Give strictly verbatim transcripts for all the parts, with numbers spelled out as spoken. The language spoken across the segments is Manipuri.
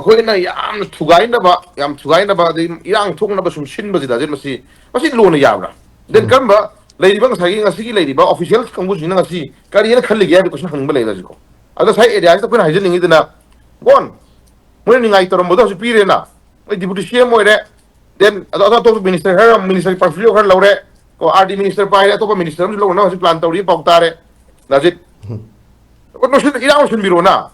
ꯑꯩꯈꯣꯏꯅ ꯌꯥꯝꯅ ꯊꯨꯒꯥꯏꯅꯕ, ꯌꯥꯝ ꯊꯨꯒꯥꯏꯅꯕ, ꯑꯗꯩ ꯏꯔꯥꯡ ꯊꯣꯛꯅꯕ ꯁꯨꯝ ꯁꯤꯟꯕꯁꯤꯗ ꯍꯧꯖꯤꯛ ꯃꯁꯤ, ꯃꯁꯤ ꯂꯣꯟꯅ ꯌꯥꯕ꯭ꯔꯥ? ꯗꯦꯟ ꯎꯝ꯫ ꯀꯔꯝꯕ ꯂꯩꯔꯤꯕ ꯉꯁꯥꯏꯒꯤ, ꯉꯁꯤꯒꯤ ꯂꯩꯔꯤꯕ ꯑꯣꯐꯤꯁꯤꯌꯦꯜ ꯀꯥꯡꯕꯨꯁꯤꯡꯅ ꯉꯁꯤ ꯀꯔꯤꯅ ꯈꯜꯂꯤꯒꯦ ꯍꯥꯏꯕ ꯀꯣꯏꯁꯟ ꯍꯪꯅꯤꯡꯕ ꯂꯩꯔꯦ ꯍꯧꯖꯤꯛꯀꯣ꯫ ꯑꯗꯣ ꯉꯁꯥꯏ ꯑꯦꯔꯤꯌꯥꯁꯤꯗ ꯑꯩꯈꯣꯏꯅ ꯍꯥꯏꯖꯅꯤꯡꯉꯤꯗꯨꯅ, ꯒꯣꯟ, ꯃꯣꯏꯅ ꯅꯤꯡꯉꯥꯏ ꯇꯧꯔꯝꯕꯗꯣ ꯍꯧꯖꯤꯛ ꯄꯤꯔꯦꯅ, ꯃꯣꯏ ꯗꯤꯄꯨꯇꯤ ꯁꯤ ꯑꯦꯝ ꯑꯣꯏꯔꯦ, ꯗꯦꯟ ꯑꯗꯣ ꯑꯇꯣꯞ ꯑꯇꯣꯞꯄ ꯃꯤꯅꯤꯁꯇꯔ ꯈꯔ, ꯃꯤꯅꯤꯁꯇꯔ ꯄꯣꯔꯠꯐꯣꯂꯤꯌꯣ ꯈꯔ ꯂꯧꯔꯦ, ꯀꯣ, ꯑꯥꯔ ꯗꯤ ꯃꯤꯅꯤꯁꯇꯔ ꯄꯥꯏꯔꯦ, ꯑꯇꯣꯞꯄ ꯃꯤꯅꯤꯁꯇꯔ ꯑꯃꯁꯨ ꯂꯧꯅꯕ ꯍꯧꯖꯤꯛ ꯄ꯭ꯂꯥꯟ ꯇꯧꯔꯤ ꯄꯥꯎ ꯇꯥꯔꯦ꯫ ꯗꯥꯖꯤꯠ, ꯂꯣꯏꯁꯤꯟ-, ꯏꯔꯥꯡ ꯂꯣꯏꯁꯤꯟꯕꯤꯔꯣꯅ꯫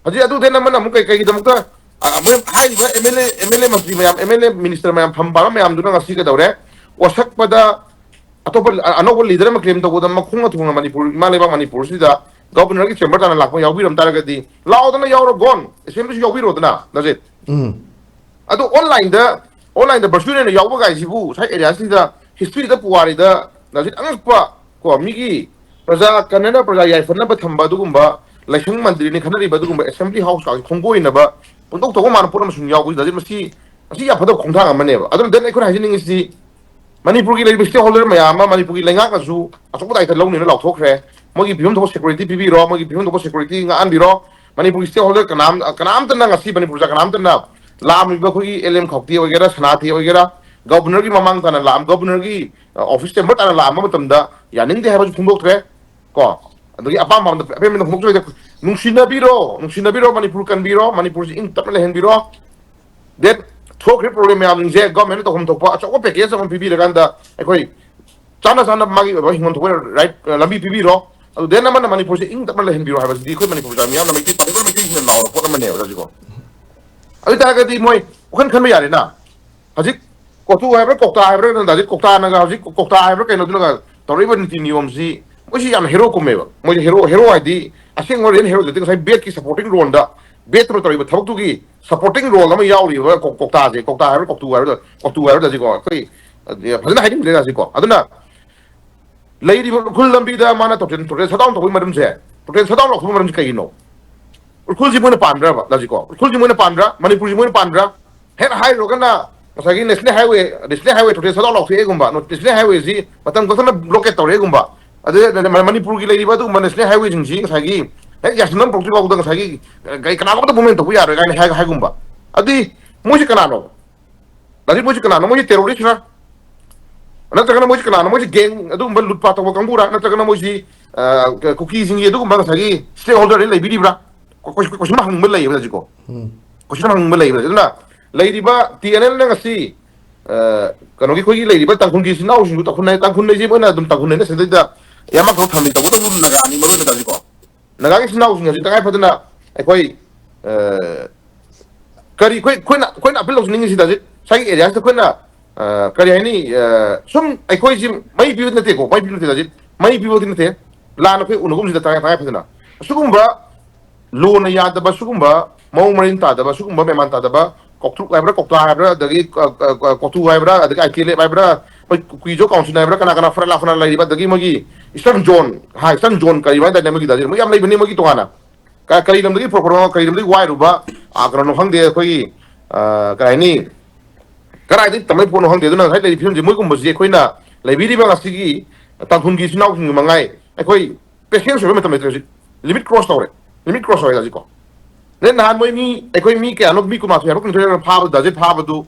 ꯍꯧꯖꯤꯛ ꯑꯗꯨꯗꯩꯅ ꯑꯃꯅ ꯑꯃꯨꯛ ꯀꯩ, ꯀꯩꯒꯤꯗꯃꯛꯇ, ꯑ, ꯃꯣꯏ ꯍꯥꯏꯔꯤꯕ M L A, M L A ꯃꯟꯇ꯭ꯔꯤ ꯃꯌꯥꯝ, ꯑꯦꯝ ꯑꯦꯜ ꯑꯦ ꯃꯤꯅꯤꯁꯇꯔ ꯃꯌꯥꯝ ꯐꯝ ꯄꯥꯕ ꯃꯌꯥꯝꯗꯨꯅ ꯉꯁꯤ ꯀꯩꯗꯧꯔꯦ? ꯋꯥꯁꯛꯄꯗ ꯑꯇꯣꯞꯄ, ꯑ-, ꯑꯅꯧꯕ ꯂꯤꯗꯔ ꯑꯃ ꯀ꯭ꯂꯦꯝ ꯇꯧꯕꯗ ꯃꯈꯣꯡꯅ ꯊꯣꯡꯅ ꯃꯅꯤꯄꯨꯔ, ꯏꯃꯥ ꯂꯩꯕꯥꯛ ꯃꯅꯤꯄꯨꯔꯁꯤꯗ ꯒꯕꯔꯅꯔꯒꯤ ꯆꯦꯝꯕꯔ ꯇꯥꯟꯅ ꯂꯥꯛꯄ ꯌꯥꯎꯕꯤꯔꯝ ꯇꯥꯔꯒꯗꯤ ꯂꯥꯎꯗꯅ ꯌꯥꯎꯔꯣ, ꯒꯣꯟ, ꯑꯦꯁꯦꯝꯕ꯭ꯂꯤꯁꯨ ꯌꯥꯎꯕꯤꯔꯣꯗꯅ, ꯗꯥꯖꯤꯠ꯫ ꯎꯝ꯫ ꯑꯗꯣ ꯑꯣꯟꯂꯥꯏꯟꯗ, ꯑꯣꯟꯂꯥꯏꯟꯗ ꯚꯔꯆꯨꯋꯦꯜ ꯑꯣꯏꯅ ꯌꯥꯎꯕ ꯀꯥꯏꯁꯤꯕꯨ ꯉꯁꯥꯏ ꯑꯦꯔꯤꯌꯥꯁꯤꯗ ꯍꯤꯁꯇ꯭ꯔꯤꯗ, ꯄꯨꯋꯥꯔꯤꯗ ꯗꯥꯖꯤꯠ ꯑꯉꯛꯄ, ꯀꯣ, ꯃꯤꯒꯤ ꯄ꯭ꯔꯖꯥ ꯀꯟꯅꯅ ꯄ꯭ꯔꯖꯥ ꯌꯥꯏꯐꯅꯕ ꯊꯝꯕ ꯑꯗꯨꯒꯨꯝꯕ ꯂꯥꯏꯁꯪ ꯃꯟꯗꯤꯔꯅꯤ ꯈꯟꯅꯔꯤꯕ ꯑꯗꯨꯒꯨꯝꯕ ꯑꯦꯁꯦꯝꯕ꯭ꯂꯤ ꯍꯥꯎꯁ ꯀꯥꯁꯦ ꯈꯣꯡꯒꯣꯏꯅꯕ ꯐꯣꯡꯗꯣꯛ ꯇꯧꯕ ꯃꯥꯟꯕ ꯄꯣꯠ ꯑꯃꯁꯨ ꯌꯥꯎꯕꯁꯤꯗ ꯍꯧꯖꯤꯛ ꯃꯁꯤ, ꯃꯁꯤ ꯌꯥꯝ ꯐꯠꯇꯕ ꯈꯣꯡꯊꯥꯡ ꯑꯃꯅꯦꯕ꯫ ꯑꯗꯨꯅ ꯗꯦꯟ ꯑꯩꯈꯣꯏꯅ ꯍꯥꯏꯖꯅꯤꯡꯉꯤꯁꯤ, ꯃꯅꯤꯄꯨꯔꯒꯤ ꯂꯩꯔꯤꯕ ꯁ꯭ꯇꯦꯛ ꯍꯣꯜꯗꯔ ꯃꯌꯥꯝ ꯑꯃ ꯃꯅꯤꯄꯨꯔꯒꯤ ꯂꯩꯉꯥꯛꯅꯁꯨ ꯑꯆꯧꯕ ꯗꯥꯏꯇ ꯂꯧꯅꯦꯅ ꯂꯥꯎꯊꯣꯛꯈ꯭ꯔꯦ꯫ ꯃꯣꯏꯒꯤ ꯄꯤꯐꯝ ꯊꯣꯛꯄ ꯁꯦꯀ꯭ꯌꯨꯔꯤꯇꯤ ꯄꯤꯕꯤꯔꯣ, ꯃꯣꯏꯒꯤ ꯄꯤꯐꯝ ꯊꯣꯛꯄ ꯁꯦꯀ꯭ꯌꯨꯔꯤꯇꯤ ꯉꯥꯛꯍꯟꯕꯤꯔꯣ꯫ ꯃꯅꯤꯄꯨꯔꯒꯤ ꯁ꯭ꯇꯦꯛ ꯍꯣꯜꯗꯔ ꯀꯅꯥꯝ, ꯀꯅꯥꯝꯇꯅ ꯉꯁꯤ ꯃꯅꯤꯄꯨꯔꯗ ꯀꯅꯥꯝꯇꯅ ꯂꯥꯛꯂꯤꯕ ꯑꯩꯈꯣꯏꯒꯤ ꯑꯦꯜ ꯑꯦꯝ ꯈꯧꯇꯦ ꯑꯣꯏꯒꯦꯔꯥ, ꯁꯅꯥꯊꯤ ꯑꯣꯏꯒꯦꯔꯥ, ꯒꯕꯔꯅꯔꯒꯤ ꯃꯃꯥꯡ ꯇꯥꯅ ꯂꯥꯛꯑꯝ-, ꯒꯕꯔꯅꯔꯒꯤ, ꯑ, ꯑꯣꯐꯤꯁ ꯆꯦꯝꯕꯔ ꯇꯥꯅ ꯂꯥꯛꯑꯝꯕ ꯃꯇꯝꯗ ꯌꯥꯅꯤꯡꯗꯦ ꯍꯥꯏꯕꯁꯨ ꯐꯣꯡꯗꯣꯛꯇ꯭ꯔꯦ꯫ ꯀꯣ, ꯑꯗꯒꯤ ꯑꯄꯥꯝꯕ ꯑꯃꯗ ꯑꯄꯦꯟꯕꯗ ꯐꯣꯡꯗꯣꯛꯆꯔꯤꯗ, ꯅꯨꯡꯁꯤꯅꯕꯤꯔꯣ, ꯅꯨꯡꯁꯤꯅꯕꯤꯔꯣ, ꯃꯅꯤꯄꯨꯔ ꯀꯟꯕꯤꯔꯣ, ꯃꯅꯤꯄꯨꯔꯁꯤ ꯏꯪ ꯇꯞꯅ ꯂꯩꯍꯟꯕꯤꯔꯣ꯫ ꯗꯦꯟ ꯊꯣꯛꯈ꯭ꯔꯤꯕ ꯄ꯭ꯔꯣꯕ꯭ꯂꯦꯝ ꯃꯌꯥꯝꯁꯤꯡꯁꯦ ꯒꯚꯔꯟꯃꯦꯟꯠꯅ ꯇꯧꯐꯝ ꯊꯣꯛꯄ ꯑꯆꯧꯕ ꯄꯦꯀꯦꯖ ꯑꯃ ꯄꯤꯕꯤꯔꯀꯥꯟꯗ ꯑꯩꯈꯣꯏ ꯆꯥꯅ ꯆꯥꯅ ꯃꯥꯒꯤ ꯑꯣꯏꯕ ꯍꯤꯡꯐꯝ ꯊꯣꯛꯄ ꯔꯥꯏꯠ, ꯑ, ꯂꯝꯕꯤ ꯄꯤꯕꯤꯔꯣ꯫ ꯑꯗꯨ ꯗꯦꯟ ꯑꯃꯅ ꯃꯅꯤꯄꯨꯔꯁꯦ ꯏꯪ ꯇꯞꯅ ꯂꯩꯍꯟꯕꯤꯔꯣ ꯍꯥꯏꯕꯁꯤꯗꯤ ꯑꯩꯈꯣꯏ ꯃꯅꯤꯄꯨꯔ ꯃꯤꯌꯥꯝꯅ, ꯃꯩꯇꯩ ꯄꯥꯝꯖꯕ ꯃꯩꯇꯩꯁꯤꯡꯅ ꯂꯥꯎꯕ ꯄꯣꯠ ꯑꯃꯅꯦꯕ ꯍꯧꯖꯤꯛꯀꯣ꯫ ꯑꯗꯨ ꯑꯣꯏ ꯇꯥꯔꯒꯗꯤ ꯃꯣꯏ ꯋꯥꯈꯜ ꯈꯟꯕ ꯌꯥꯔꯦꯅ꯫ ꯍꯧꯖꯤꯛ ꯀꯣꯇꯨ ꯍꯥꯏꯕ꯭ꯔꯥ, ꯀꯧꯇꯥ ꯍꯥꯏꯕ꯭ꯔꯥ, ꯅꯠꯇ꯭ꯔꯗꯤ ꯀꯧꯇꯥꯅꯒ ꯍꯧꯖꯤꯛ ꯀꯧꯇꯥ ꯍꯥꯏꯕ꯭ꯔꯥ ꯀꯩꯅꯣꯗꯨꯅꯒ ꯇꯧꯔꯛꯏꯕ ꯅꯤꯇꯤ ꯅꯤꯌꯣꯝꯁꯤ, ꯃꯣꯏꯁꯤ ꯌꯥꯝꯅ ꯍꯦꯔꯣ ꯀꯨꯝꯃꯦꯕ꯫ ꯃꯣꯏꯁꯦ ꯍꯦꯔꯣ, ꯍꯦꯔꯣ ꯍꯥꯏꯗꯤ ꯑꯁꯦꯡꯕ ꯔꯤꯌꯦꯜ ꯍꯦꯔꯣ ꯅꯠꯇꯦ, ꯉꯁꯥꯏ ꯕꯦꯠꯀꯤ ꯁꯄꯣꯔꯇꯤꯡ ꯔꯣꯜꯗ, ꯕꯦꯠꯇꯨꯅ ꯇꯧꯔꯤꯕ ꯊꯕꯛꯇꯨꯒꯤ ꯁꯄꯣꯔꯇꯤꯡ ꯔꯣꯜ ꯑꯃ ꯌꯥꯎꯔꯤꯕ ꯀꯧ-, ꯀꯧꯇꯥꯁꯦ, ꯀꯧꯇꯥ ꯍꯥꯏꯕ꯭ꯔꯥ, ꯀꯧꯇꯨ ꯍꯥꯏꯕ꯭ꯔꯥ, ꯀꯧꯇꯨ ꯍꯥꯏꯕ꯭ꯔꯥ ꯁꯤꯀꯣ, ꯑꯩꯈꯣꯏ, ꯑ, ꯐꯖꯅ ꯍꯥꯏꯅꯤꯡꯗ꯭ꯔꯦ ꯁꯤꯀꯣ꯫ ꯑꯗꯨꯅ ꯂꯩꯔꯤꯕ ꯎꯈ꯭ꯔꯨꯜ ꯂꯝꯕꯤꯗ ꯃꯥꯅ ꯇꯣꯇꯦꯜ, ꯇꯣꯇꯦꯜ ꯁꯠꯗꯥꯎꯟ ꯇꯧꯕꯒꯤ ꯃꯔꯝꯁꯦ, ꯇꯣꯇꯦꯜ ꯁꯠꯗꯥꯎꯟ ꯂꯥꯎꯊꯣꯛꯄꯒꯤ ꯃꯔꯝꯁꯦ ꯀꯩꯒꯤꯅꯣ? ꯎꯈ꯭ꯔꯨꯜꯁꯤ ꯃꯣꯏꯅ ꯄꯥꯟꯕ꯭ꯔꯕ? ꯂꯥꯖꯤꯀꯣ, ꯎꯈ꯭ꯔꯨꯜꯁꯤ ꯃꯣꯏꯅ ꯄꯥꯟꯕ꯭ꯔꯥ? ꯃꯅꯤꯄꯨꯔꯁꯤ ꯃꯣꯏꯅ ꯄꯥꯟꯕ꯭ꯔꯥ? ꯍꯦꯛ ꯍꯥꯏꯔꯨꯔꯒꯅ ꯉꯁꯥꯏꯒꯤ national highway, national highway total shutdown ꯂꯥꯎꯊꯣꯛꯑꯦꯒꯨꯝꯕ, ꯅꯦꯁꯅꯦꯜ ꯍꯥꯏꯋꯦꯁꯤ ꯃꯇꯝ ꯈꯛꯇꯅ ꯕ꯭ꯂꯣꯀꯦꯠ ꯇꯧꯔꯦꯒꯨꯝꯕ, ꯑꯗꯨꯗ ꯃꯅꯤꯄꯨꯔꯒꯤ ꯂꯩꯔꯤꯕ ꯑꯗꯨꯒꯨꯝꯕ ꯅꯦꯁꯅꯦꯜ ꯍꯥꯏꯋꯦꯁꯤꯡꯁꯤ ꯉꯁꯥꯏꯒꯤ ꯍꯦꯛ ꯌꯥꯁꯤꯟꯅꯕ ꯄꯨꯔꯛꯇ꯭ꯔꯤ ꯐꯥꯎꯗ ꯉꯁꯥꯏꯒꯤ ꯀꯩ ꯀꯅꯥꯃꯠꯇ movement ꯇꯧꯕ ꯌꯥꯔꯣꯏ ꯀꯥꯏꯅ ꯍꯥꯏ ꯍꯥꯏꯒꯨꯝꯕ꯫ ꯑꯗꯨꯗꯤ ꯃꯣꯏꯁꯤ ꯀꯅꯥꯅꯣ? ꯂꯥꯖꯤꯠ, ꯃꯣꯏꯁꯤ ꯀꯅꯥꯅꯣ? ꯃꯣꯏꯁꯤ terrorist ꯔ? ꯅꯠꯇ꯭ꯔꯒꯅ ꯃꯣꯏꯁꯤ ꯀꯅꯥꯅꯣ? ꯃꯣꯏꯁꯤ gang ꯑꯗꯨꯒꯨꯝꯕ ꯂꯨꯠ ꯄꯥꯠ ꯇꯧꯕ ꯀꯥꯡꯕꯨꯔꯥ? ꯅꯠꯇ꯭ꯔꯒꯅ ꯃꯣꯏꯁꯤ, ꯑ, ꯀ-, ꯀꯨꯀꯤꯁꯤꯡꯒꯤ ꯑꯗꯨꯒꯨꯝꯕ ꯉꯁꯥꯏꯒꯤ stakeholder ꯗ ꯂꯩꯕꯤꯔꯤꯕ꯭ꯔꯥ? ꯀꯣ-, ꯀꯣꯏ-, ꯀꯣꯏꯁꯟ ꯍꯪꯅꯤꯡꯕ ꯂꯩꯌꯦꯕ ꯍꯧꯖꯤꯛꯀꯣ꯫ ꯎꯝ꯫ ꯀꯣꯏꯁꯟ ꯍꯪꯅꯤꯡꯕ ꯂꯩꯌꯦꯕ꯫ ꯑꯗꯨꯅ ꯂꯩꯔꯤꯕ T N L ꯅ ꯉꯁꯤ, ꯑ, ꯀꯩꯅꯣꯒꯤ ꯑꯩꯈꯣꯏꯒꯤ ꯂꯩꯔꯤꯕ ꯇꯥꯡꯈꯨꯜꯒꯤ ꯏꯆꯤꯟ ꯏꯅꯥꯎꯁꯤꯡꯗꯨ, ꯇꯥꯡꯈꯨꯜ ꯍꯥꯏ-, ꯇꯥꯡꯈꯨꯜ ꯍꯥꯏꯁꯤ ꯃꯣꯏꯅ ꯑꯗꯨꯝ ꯇꯥꯡꯈꯨꯜ ꯍꯥꯏꯅ ꯁꯤꯗꯩꯗ ꯏꯌꯥꯝꯕ ꯊꯝꯃꯤ ꯇꯧꯕꯇꯕꯨ ꯅꯥꯒꯥꯅꯤ ꯃꯔꯨ ꯑꯣꯏꯅ ꯇꯥꯁꯤꯀꯣ꯫ ꯅꯥꯒꯥꯒꯤ ꯏꯆꯤꯟ ꯏꯅꯥꯎꯁꯤꯡ ꯑꯁꯤ ꯇꯉꯥꯏ ꯐꯗꯅ ꯑꯩꯈꯣꯏ, ꯑ, ꯀꯔꯤ ꯑꯩꯈꯣꯏ, ꯑꯩꯈꯣꯏꯅ, ꯑꯩꯈꯣꯏꯅ appeal ꯇꯧꯖꯅꯤꯡꯉꯤꯁꯤꯗ ꯍꯧꯖꯤꯛ ꯉꯁꯥꯏꯒꯤ area ꯁꯤꯗ ꯑꯩꯈꯣꯏꯅ, ꯑ, ꯀꯔꯤ ꯍꯥꯏꯅꯤ, ꯑ, ꯁꯨꯝ ꯑꯩꯈꯣꯏꯁꯤ ꯃꯩ ꯄꯤꯕ ꯅꯠꯇꯦꯀꯣ, ꯃꯩ ꯄꯤꯕ ꯅꯠꯇꯦ ꯍꯧꯖꯤꯛ, ꯃꯩ ꯄꯤꯕꯗꯤ ꯅꯠꯇꯦ, ꯂꯥꯟꯅ ꯑꯩꯈꯣꯏ ꯎꯅꯒꯨꯝꯁꯤꯗ ꯇꯉꯥꯏ, ꯇꯉꯥꯏ ꯐꯗꯅ ꯑꯁꯤꯒꯨꯝꯕ ꯂꯣꯅ ꯌꯥꯗꯕ, ꯁꯤꯒꯨꯝꯕ ꯃꯑꯣꯡ ꯃꯔꯤꯟ ꯇꯥꯗꯕ, ꯁꯤꯒꯨꯝꯕ ꯃꯦꯃꯥꯟ ꯇꯥꯗꯕ ꯀꯧꯇ꯭ꯔꯨꯛ ꯍꯥꯏꯕ꯭ꯔꯥ, ꯀꯧꯇꯥ ꯍꯥꯏꯕ꯭ꯔꯥ, ꯑꯗꯒꯤ, ꯑ, ꯑ, ꯑ, ꯀꯣꯇꯨ ꯍꯥꯏꯕ꯭ꯔꯥ, ꯑꯗꯒꯤ I T L F ꯍꯥꯏꯕ꯭ꯔꯥ, ꯃꯣꯏ ꯀꯨꯀꯤ-ꯖꯣ ꯀꯥꯎꯟꯁꯤꯜ ꯍꯥꯏꯕ꯭ꯔꯥ, ꯀꯅꯥ ꯀꯅꯥ ꯐꯅ ꯂꯥꯛ ꯐꯅ ꯂꯩꯔꯤꯕ, ꯑꯗꯒꯤ ꯃꯣꯏꯒꯤ Eastern Zone ꯍꯥꯏ, Eastern Zone ꯀꯔꯤ ꯍꯥꯏ ꯇꯥꯔꯦ ꯃꯣꯏꯒꯤ ꯗꯥꯖꯤꯔ, ꯃꯣꯏ ꯌꯥꯝ ꯂꯩꯕꯅꯤ ꯃꯣꯏꯒꯤ ꯇꯣꯉꯥꯟꯅ꯫ ꯀ-, ꯀꯔꯤ ꯂꯝꯗꯒꯤ ꯄꯨꯔꯛꯄꯅꯣ, ꯀꯔꯤ ꯂꯝꯗꯒꯤ ꯋꯥꯏꯔꯨꯕ, ꯑ, ꯀꯩꯅꯣꯅꯣ ꯈꯪꯗꯦ, ꯑꯩꯈꯣꯏꯒꯤ, ꯑ, ꯀꯔꯤ ꯍꯥꯏꯅꯤ, ꯀꯗꯥꯏꯗꯒꯤ ꯇꯝꯃꯛꯏ ꯄꯣꯠꯅꯣ ꯈꯪꯗꯦ꯫ ꯑꯗꯨꯅ ꯉꯁꯥꯏ ꯂꯩꯔꯤꯕ ꯐꯤꯕꯝꯁꯦ, ꯃꯣꯏꯒꯨꯝꯕꯁꯤ ꯑꯩꯈꯣꯏꯅ ꯂꯩꯕꯤꯔꯤꯕ ꯉꯁꯤꯒꯤ ꯇꯥꯡꯈꯨꯜꯒꯤ ꯏꯆꯤꯟ ꯏꯅꯥꯎꯁꯤꯡ ꯃꯉꯥꯏ, ꯑꯩꯈꯣꯏ patience ꯑꯣꯏꯕ ꯃꯇꯝ ꯂꯩꯇ꯭ꯔꯦ ꯍꯧꯖꯤꯛ꯫ Limit cross ꯇꯧꯔꯦ꯫ Limit cross ꯇꯧꯔꯦ ꯍꯧꯖꯤꯛꯀꯣ꯫ ꯑꯗꯩ ꯅꯍꯥꯟ ꯃꯣꯏ ꯃꯤ, ꯑꯩꯈꯣꯏ ꯃꯤ ꯀꯌꯥꯅꯣ, ꯃꯤ ꯀꯨꯟꯃꯥꯊꯣꯏ ꯍꯥꯏꯕ ꯀꯨꯟꯅꯤꯊꯣꯏ ꯍꯥꯏꯕ ꯐꯥꯕꯗꯨ, ꯗꯥꯖꯤꯠ, ꯐꯥꯕꯗꯨ,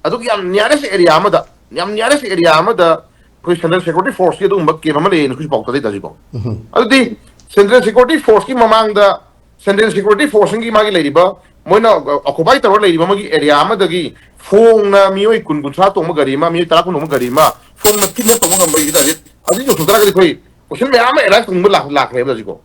ꯑꯗꯨꯒꯤ ꯌꯥꯝ nearest area ꯑꯃꯗ, ꯌꯥꯝ nearest area ꯑꯃꯗ ꯑꯩꯈꯣꯏ Central Security Force ꯀꯤ ꯑꯗꯨꯒꯨꯝꯕ camp ꯑꯃ ꯂꯩꯌꯦꯅ ꯑꯩꯈꯣꯏꯁꯨ ꯄꯥꯎ ꯇꯥꯖꯩ ꯇꯥꯖꯩꯀꯣ꯫ ꯎꯝ꯫ ꯑꯗꯨꯗꯤ Central Security Force ꯀꯤ ꯃꯃꯥꯡꯗ Central Security Force ꯀꯤ ꯃꯥꯒꯤ ꯂꯩꯔꯤꯕ, ꯃꯣꯏꯅ occupy ꯇꯧꯔ ꯂꯩꯔꯤꯕ ꯃꯣꯏꯒꯤ area ꯑꯃꯗꯒꯤ ꯐꯣꯡꯅ ꯃꯤꯑꯣꯏ ꯀꯨꯟ ꯀꯨꯟꯊ꯭ꯔꯥ ꯇꯣꯡꯕ ꯒꯥꯔꯤ ꯑꯃ, ꯃꯤꯑꯣꯏ ꯇꯔꯥ ꯀꯨꯟ ꯇꯣꯡꯕ ꯒꯥꯔꯤ ꯑꯃ ꯐꯣꯡꯅ kidnap ꯇꯧꯕ ꯉꯝꯕꯒꯤ ꯇꯥꯔꯒꯦꯠ ꯑꯗꯨ ꯌꯧꯁꯤꯜꯂꯛꯇꯥꯔꯒꯗꯤ ꯑꯩꯈꯣꯏ question ꯃꯌꯥꯝ ꯑꯃ arise ꯇꯧꯅꯤꯡꯕ ꯂꯥꯛ-, ꯂꯥꯛꯈ꯭ꯔꯦꯕ ꯍꯧꯖꯤꯛꯀꯣ꯫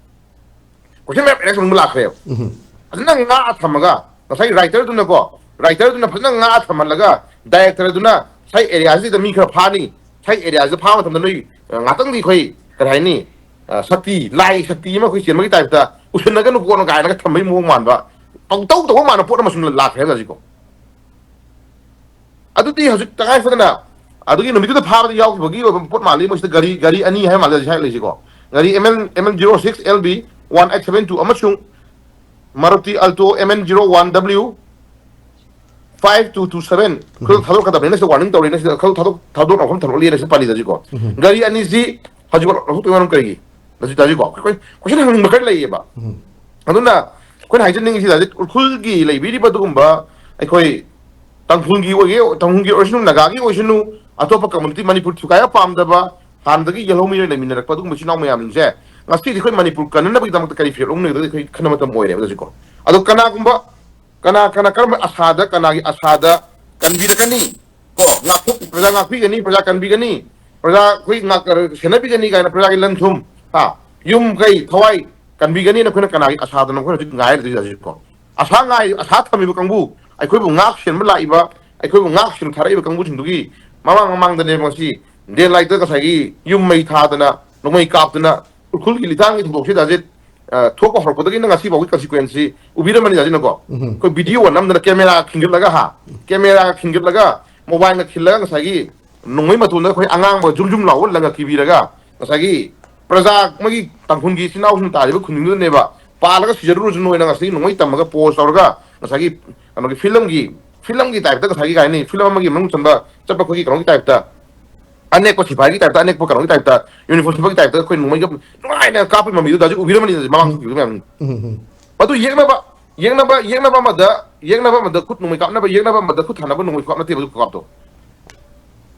Question ꯃꯌꯥꯝ arise ꯇꯧꯅꯤꯡꯕ ꯂꯥꯛꯈ꯭ꯔꯦꯕ꯫ ꯎꯝ꯫ ꯐꯖꯅ ꯉꯥꯛꯑ ꯊꯝꯃꯒ ꯉꯁꯥꯏꯒꯤ writer ꯗꯨꯅꯀꯣ, writer ꯗꯨꯅ ꯐꯖꯅ ꯉꯥꯛꯑ ꯊꯝꯍꯜꯂꯒ director ꯗꯨꯅ ꯉꯁꯥꯏ area ꯁꯤꯗ ꯃꯤ ꯈꯔ ꯐꯥꯅꯤ, ꯉꯁꯥꯏ area ꯁꯤꯗ ꯐꯥꯕ ꯃꯇꯝꯗ ꯅꯣꯏ, ꯑ, ꯉꯥꯛꯇꯪꯗꯤ ꯑꯩꯈꯣꯏ ꯀꯔꯤ ꯍꯥꯏꯅꯤ, ꯑ, ꯁꯛꯇꯤ, ꯂꯥꯏ ꯁꯛꯇꯤ ꯑꯃ ꯑꯩꯈꯣꯏ ꯆꯦꯟꯕꯒꯤ type ꯇ ꯎꯁꯤꯟꯅꯒꯅꯨ ꯈꯣꯠꯅꯨ ꯀꯥꯏꯅꯒ ꯊꯝꯕꯒꯤ ꯃꯑꯣꯡ ꯃꯥꯟꯕ, ꯄꯪꯇꯧ ꯇꯧꯕ ꯃꯥꯟꯕ ꯄꯣꯠ ꯑꯃꯁꯨ ꯂꯥꯛꯈ꯭ꯔꯦꯕ ꯍꯧꯖꯤꯛꯀꯣ꯫ ꯑꯗꯨꯗꯤ ꯍꯧꯖꯤꯛ ꯇꯉꯥꯏ ꯐꯗꯅ ꯑꯗꯨꯒꯤ ꯅꯨꯃꯤꯠꯇꯨꯗ ꯐꯥꯕꯗ ꯌꯥꯎꯈꯤꯕꯒꯤ ꯑꯣꯏꯕ ꯄꯣꯠ ꯃꯥꯜꯂꯤ꯫ ꯃꯣꯏꯁꯤꯗ ꯒꯥꯔꯤ, ꯒꯥꯔꯤ ꯑꯅꯤ ꯍꯥꯏꯕ ꯃꯥꯜꯂꯦ ꯍꯧꯖꯤꯛ ꯍꯥꯏꯔꯛꯂꯤꯁꯤꯀꯣ꯫ ꯒꯥꯔꯤ M N, M N zero six L B one eight seven two ꯑꯃꯁꯨꯡ Maruti Alto M N zero one W five two two seven꯫ ꯈꯨꯗꯣꯜ ꯊꯥꯗꯣꯛꯀꯗꯕꯅꯤꯅ ꯁꯤꯗ warning ꯇꯧꯔꯤꯅ ꯁꯤꯗ ꯈꯨꯗꯣꯜ ꯊꯥꯗꯣꯛ-, ꯊꯥꯗꯣꯛꯅꯕ ꯃꯐꯝ ꯊꯝꯂꯛꯂꯤꯅ ꯁꯤ ꯄꯥꯜꯂꯤꯗ ꯍꯧꯖꯤꯛꯀꯣ꯫ ꯎꯝ꯫ ꯒꯥꯔꯤ ꯑꯅꯤꯁꯤ ꯍꯧꯖꯤꯛ ꯂꯧꯊꯣꯛꯇꯣꯏ ꯃꯔꯝ ꯀꯔꯤꯒꯤ? ꯇꯥꯖꯤ ꯇꯥꯖꯤꯀꯣ, ꯑꯩꯈꯣꯏ ꯀꯣꯏꯁꯟ ꯍꯪꯅꯤꯡꯕ ꯈꯔ ꯂꯩꯌꯦꯕ꯫ ꯑꯗꯨꯅ ꯑꯩꯈꯣꯏꯅ ꯍꯥꯏꯖꯅꯤꯡꯉꯤꯁꯤ ꯇꯥꯖꯤ, ꯎꯈ꯭ꯔꯨꯜꯒꯤ ꯂꯩꯕꯤꯔꯤꯕ ꯑꯗꯨꯒꯨꯝꯕ ꯑꯩꯈꯣꯏ ꯇꯥꯡꯈꯨꯜꯒꯤ ꯑꯣꯏꯒꯦ, ꯇꯥꯡꯈꯨꯜꯒꯤ ꯑꯣꯏꯔꯁꯅꯨ, ꯅꯥꯒꯥꯒꯤ ꯑꯣꯏꯁꯅꯨ, ꯑꯇꯣꯞꯄ ꯀꯝꯃꯨꯅꯤꯇꯤ, ꯃꯅꯤꯄꯨꯔ ꯊꯨꯒꯥꯏꯕ ꯄꯥꯝꯗꯕ, ꯍꯥꯟꯅꯗꯒꯤ ꯌꯦꯜꯍꯧꯃꯤꯔꯣꯏ ꯂꯩꯃꯤꯟꯅꯔꯛꯄ ꯑꯗꯨꯒꯨꯝꯕ ꯏꯆꯤꯜ ꯏꯅꯥꯎ ꯃꯌꯥꯝꯁꯤꯡꯁꯦ ꯉꯁꯤꯗꯤ ꯑꯩꯈꯣꯏ ꯃꯅꯤꯄꯨꯔ ꯀꯟꯅꯅꯕꯒꯤꯗꯃꯛꯇ ꯀꯔꯤ ꯐꯤꯔꯦꯞ ꯂꯧꯅꯒꯗꯒꯦ ꯑꯩꯈꯣꯏ ꯈꯟꯅ ꯃꯇꯝ ꯑꯣꯏꯔꯦꯕ ꯍꯧꯖꯤꯛꯀꯣ꯫ ꯑꯗꯣ ꯀꯅꯥꯒꯨꯝꯕ ꯀꯅꯥ ꯀꯅꯥ ꯀꯔꯝꯕ ꯑꯁꯥꯗ, ꯀꯅꯥꯒꯤ ꯑꯁꯥꯗ ꯀꯟꯕꯤꯔꯛꯀꯅꯤ? ꯀꯣ, ꯉꯥꯛꯊꯣꯛ-, ꯄ꯭ꯔꯖꯥ ꯉꯥꯛꯄꯤꯒꯅꯤ, ꯄ꯭ꯔꯖꯥ ꯀꯟꯕꯤꯒꯅꯤ, ꯄ꯭ꯔꯖꯥ ꯑꯩꯈꯣꯏ ꯉꯥꯛ-, ꯁꯦꯟꯅꯕꯤꯒꯅꯤ ꯀꯥꯏꯅ ꯄ꯭ꯔꯖꯥꯒꯤ ꯂꯟ ꯊꯨꯝ, ꯍꯥ, ꯌꯨꯝ ꯀꯩ ꯊꯋꯥꯏ ꯀꯟꯕꯤꯒꯅꯤꯅ ꯑꯩꯈꯣꯏꯅ ꯀꯅꯥꯒꯤ ꯑꯁꯥꯗꯅꯣ ꯑꯩꯈꯣꯏꯅ ꯍꯧꯖꯤꯛ ꯉꯥꯏꯔ ꯂꯩꯗꯣꯏꯁꯦ ꯍꯧꯖꯤꯛꯀꯣ? ꯑꯁꯥ ꯉꯥꯏ-, ꯑꯁꯥ ꯊꯝꯃꯤꯕ ꯀꯥꯡꯕꯨ, ꯑꯩꯈꯣꯏꯕꯨ ꯉꯥꯛ ꯁꯦꯟꯕ ꯂꯥꯛꯏꯕ, ꯑꯩꯈꯣꯏꯕꯨ ꯉꯥꯛ ꯁꯦꯟ ꯊꯥꯔꯛꯏꯕ ꯀꯥꯡꯕꯨꯁꯤꯡꯗꯨꯒꯤ ꯃꯃꯥꯡ ꯃꯃꯥꯡꯗꯅꯦꯕ ꯉꯁꯤ ꯗꯦ ꯂꯥꯏꯠꯇ ꯉꯁꯥꯏꯒꯤ ꯌꯨꯝ ꯃꯩ ꯊꯥꯗꯅ, ꯅꯣꯡꯃꯩ ꯀꯥꯞꯇꯅ, ꯎꯈ꯭ꯔꯨꯜꯒꯤ ꯂꯤꯇꯥꯟꯒꯤ ꯊꯧꯗꯣꯛꯁꯤꯗ ꯍꯧꯖꯤꯛ, ꯑ, ꯊꯣꯛꯄ ꯍꯧꯔꯛꯄꯗꯒꯤꯅ ꯉꯁꯤ ꯐꯥꯎꯒꯤ ꯀꯟꯁꯤꯀ꯭ꯋꯦꯟꯁꯁꯤ ꯎꯕꯤꯔꯝꯃꯅꯤ ꯍꯧꯖꯤꯛꯅꯀꯣ꯫ ꯑꯩꯈꯣꯏ ꯚꯤꯗꯤꯑꯣ ꯅꯝꯗꯅ ꯀꯦꯃꯦꯔꯥ ꯈꯤꯟꯒꯠꯂꯒ, ꯍꯥ, ꯀꯦꯃꯦꯔꯥ ꯈꯤꯟꯒꯠꯂꯒ, ꯃꯣꯕꯥꯏꯜꯅ ꯈꯤꯜꯂꯒ ꯉꯁꯥꯏꯒꯤ ꯅꯣꯡꯃꯩ ꯃꯇꯣꯟꯗ ꯑꯩꯈꯣꯏ ꯑꯉꯥꯡꯕ ꯖꯨꯝ ꯖꯨꯝ ꯂꯥꯎꯕ ꯂꯪꯉꯛ ꯀꯤꯕꯤꯔꯒ ꯉꯁꯥꯏꯒꯤ ꯄ꯭ꯔꯖꯥ ꯑꯃꯒꯤ ꯇꯥꯡꯈꯨꯜꯒꯤ ꯏꯆꯤꯟ ꯏꯅꯥꯎꯁꯤꯡ ꯇꯥꯔꯤꯕ ꯈꯨꯟꯅꯤꯡꯗꯨꯗꯅꯦꯕ ꯄꯥꯜꯂꯒ ꯁꯤꯖꯔꯨꯔꯁꯅꯨ ꯍꯥꯏꯅ ꯉꯁꯥꯏꯒꯤ ꯅꯣꯡꯃꯩ ꯇꯝꯃꯒ ꯄꯣꯁ ꯇꯧꯔꯒ ꯉꯁꯥꯏꯒꯤ ꯀꯩꯅꯣꯒꯤ ꯐꯤꯂꯝꯒꯤ, ꯐꯤꯂꯝꯒꯤ ꯇꯥꯏꯞꯇ ꯉꯁꯥꯏꯒꯤ ꯀꯩ ꯍꯥꯏꯅꯤ, ꯐꯤꯂꯝ ꯑꯃꯒꯤ ꯃꯅꯨꯡ ꯆꯟꯕ ꯆꯠꯄ ꯑꯩꯈꯣꯏꯒꯤ ꯀꯩꯅꯣꯒꯤ ꯇꯥꯏꯞꯇ, ꯑꯅꯦꯛꯄ ꯁꯤꯐꯥꯏꯒꯤ ꯇꯥꯏꯞꯇ, ꯑꯅꯦꯛꯄ ꯀꯩꯅꯣꯒꯤ ꯇꯥꯏꯞꯇ, ꯌꯨꯅꯤꯐꯣꯔꯝ ꯁꯤꯐꯥꯏꯒꯤ ꯇꯥꯏꯞꯇ ꯑꯩꯈꯣꯏ ꯅꯣꯡꯃꯩꯒ ꯅꯨꯡꯉꯥꯏꯅ ꯀꯥꯞꯄꯒꯤ ꯃꯃꯤꯗꯨꯗ ꯍꯧꯖꯤꯛ ꯎꯕꯤꯔꯝꯃꯅꯤ ꯃꯃꯥꯡ ꯊꯣꯛꯈꯤꯕ ꯃꯌꯥꯝ꯫ ꯎꯝ, ꯎꯝ, ꯎꯝ꯫ ꯑꯗꯨ ꯌꯦꯛꯅꯕ, ꯌꯦꯛꯅꯕ, ꯌꯦꯛꯅꯕ ꯑꯃꯗ, ꯌꯦꯛꯅꯕ ꯑꯃꯗ ꯈꯨꯠ ꯅꯣꯡꯃꯩ ꯀꯥꯞꯅꯕ, ꯌꯦꯛꯅꯕ ꯑꯃꯗ ꯈꯨꯠ ꯊꯥꯅꯕ ꯅꯣꯡꯃꯩ ꯈꯨꯀꯥꯞ ꯅꯠꯇꯦꯕ ꯑꯗꯨ ꯈꯨꯀꯥꯞꯇꯣ꯫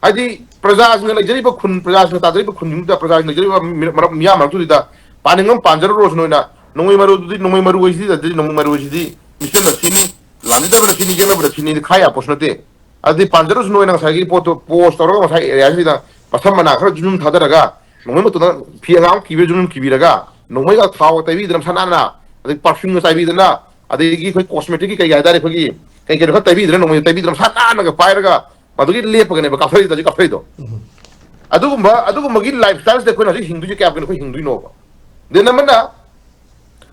ꯍꯥꯏꯗꯤ ꯄ꯭ꯔꯖꯥꯁꯤꯡꯅ ꯂꯩꯖꯔꯤꯕ ꯈꯨꯟ, ꯄ꯭ꯔꯖꯥꯁꯤꯡꯅ ꯇꯥꯖꯔꯤꯕ ꯈꯨꯟꯗꯨꯗ, ꯄ꯭ꯔꯖꯥꯁꯤꯡꯅ ꯂꯩꯖꯔꯤꯕ ꯃꯤ-, ꯃꯔꯝ, ꯃꯤꯌꯥꯝ ꯃꯔꯛꯇꯨꯗ ꯄꯥꯅꯤꯡꯕ ꯑꯃ ꯄꯥꯟꯖꯔꯨꯔꯣꯁꯨ ꯅꯣꯏꯅ ꯅꯣꯡꯃꯩ ꯃꯔꯨꯗꯨꯗꯤ, ꯅꯣꯡꯃꯩ ꯃꯔꯨ ꯍꯥꯏꯁꯤꯗꯤ, ꯅꯣꯡꯃꯩ ꯃꯔꯨ ꯍꯥꯏꯁꯤꯗꯤ ꯃꯤꯁꯤꯅ ꯁꯤꯅꯤ, ꯂꯥꯟꯖꯗꯕꯅ ꯁꯤꯅꯤ, ꯌꯦꯛꯅꯕꯗ ꯁꯤꯅꯤ ꯈꯥꯏ ꯌꯥꯄꯣꯠꯁꯨ ꯅꯠꯇꯦ꯫ ꯑꯗꯨꯗꯤ ꯄꯥꯟꯖꯔꯨꯁꯨ ꯅꯣꯏꯅ ꯉꯁꯥꯏꯒꯤ ꯄꯣꯠꯇꯣ ꯄꯣꯁ ꯇꯧꯔꯒ ꯉꯁꯥꯏ ꯑꯦꯔꯤꯌꯥꯁꯤꯗ ꯃꯁꯝ ꯃꯅꯥ ꯈꯔ ꯖꯨꯝ ꯊꯥꯗꯔꯒ ꯅꯣꯡꯃꯩ ꯃꯇꯣꯟꯗ ꯐꯤ ꯑꯉꯥꯡ ꯀꯤꯕ ꯖꯨꯝ ꯀꯤꯕꯤꯔꯒ ꯅꯣꯡꯃꯩꯒ ꯊꯥꯎꯒ ꯇꯩꯕꯤꯗꯅ ꯃꯁꯥ ꯅꯥꯟꯅ, ꯑꯗꯩ ꯄꯔꯐ꯭ꯌꯨꯝꯒ ꯆꯥꯏꯕꯤꯗꯅ, ꯑꯗꯒꯤ ꯑꯩꯈꯣꯏ ꯀꯣꯁꯃꯦꯇꯤꯛꯀꯤ ꯀꯩ ꯍꯥꯏꯇꯥꯔꯦ, ꯑꯩꯈꯣꯏꯒꯤ ꯀꯩ ꯀꯩꯅꯣ ꯈꯔ ꯇꯩꯕꯤꯗꯅ ꯅꯣꯡꯃꯩ ꯇꯩꯕꯤꯗꯅ ꯃꯁꯥ ꯅꯥꯟꯅꯒ ꯄꯥꯏꯔꯒ ꯃꯗꯨꯒꯤ ꯂꯦꯞꯄꯒꯅꯦꯕ ꯀꯥꯞꯊꯔꯤꯗꯣ, ꯍꯧꯖꯤꯛ ꯀꯥꯞꯊꯔꯤꯗꯣ꯫ ꯑꯗꯨꯒꯨꯝꯕ, ꯑꯗꯨꯒꯨꯝꯕꯒꯤ ꯂꯥꯏꯐ ꯁ꯭ꯇꯥꯏꯜꯁꯤꯗ ꯑꯩꯈꯣꯏꯅ ꯍꯧꯖꯤꯛ ꯍꯤꯡꯗꯣꯏꯁꯦ ꯀꯌꯥꯝ ꯀꯨꯏꯅ ꯑꯩꯈꯣꯏ ꯍꯤꯡꯗꯣꯏꯅꯣꯕ? ꯗꯦꯟ ꯑꯃꯅ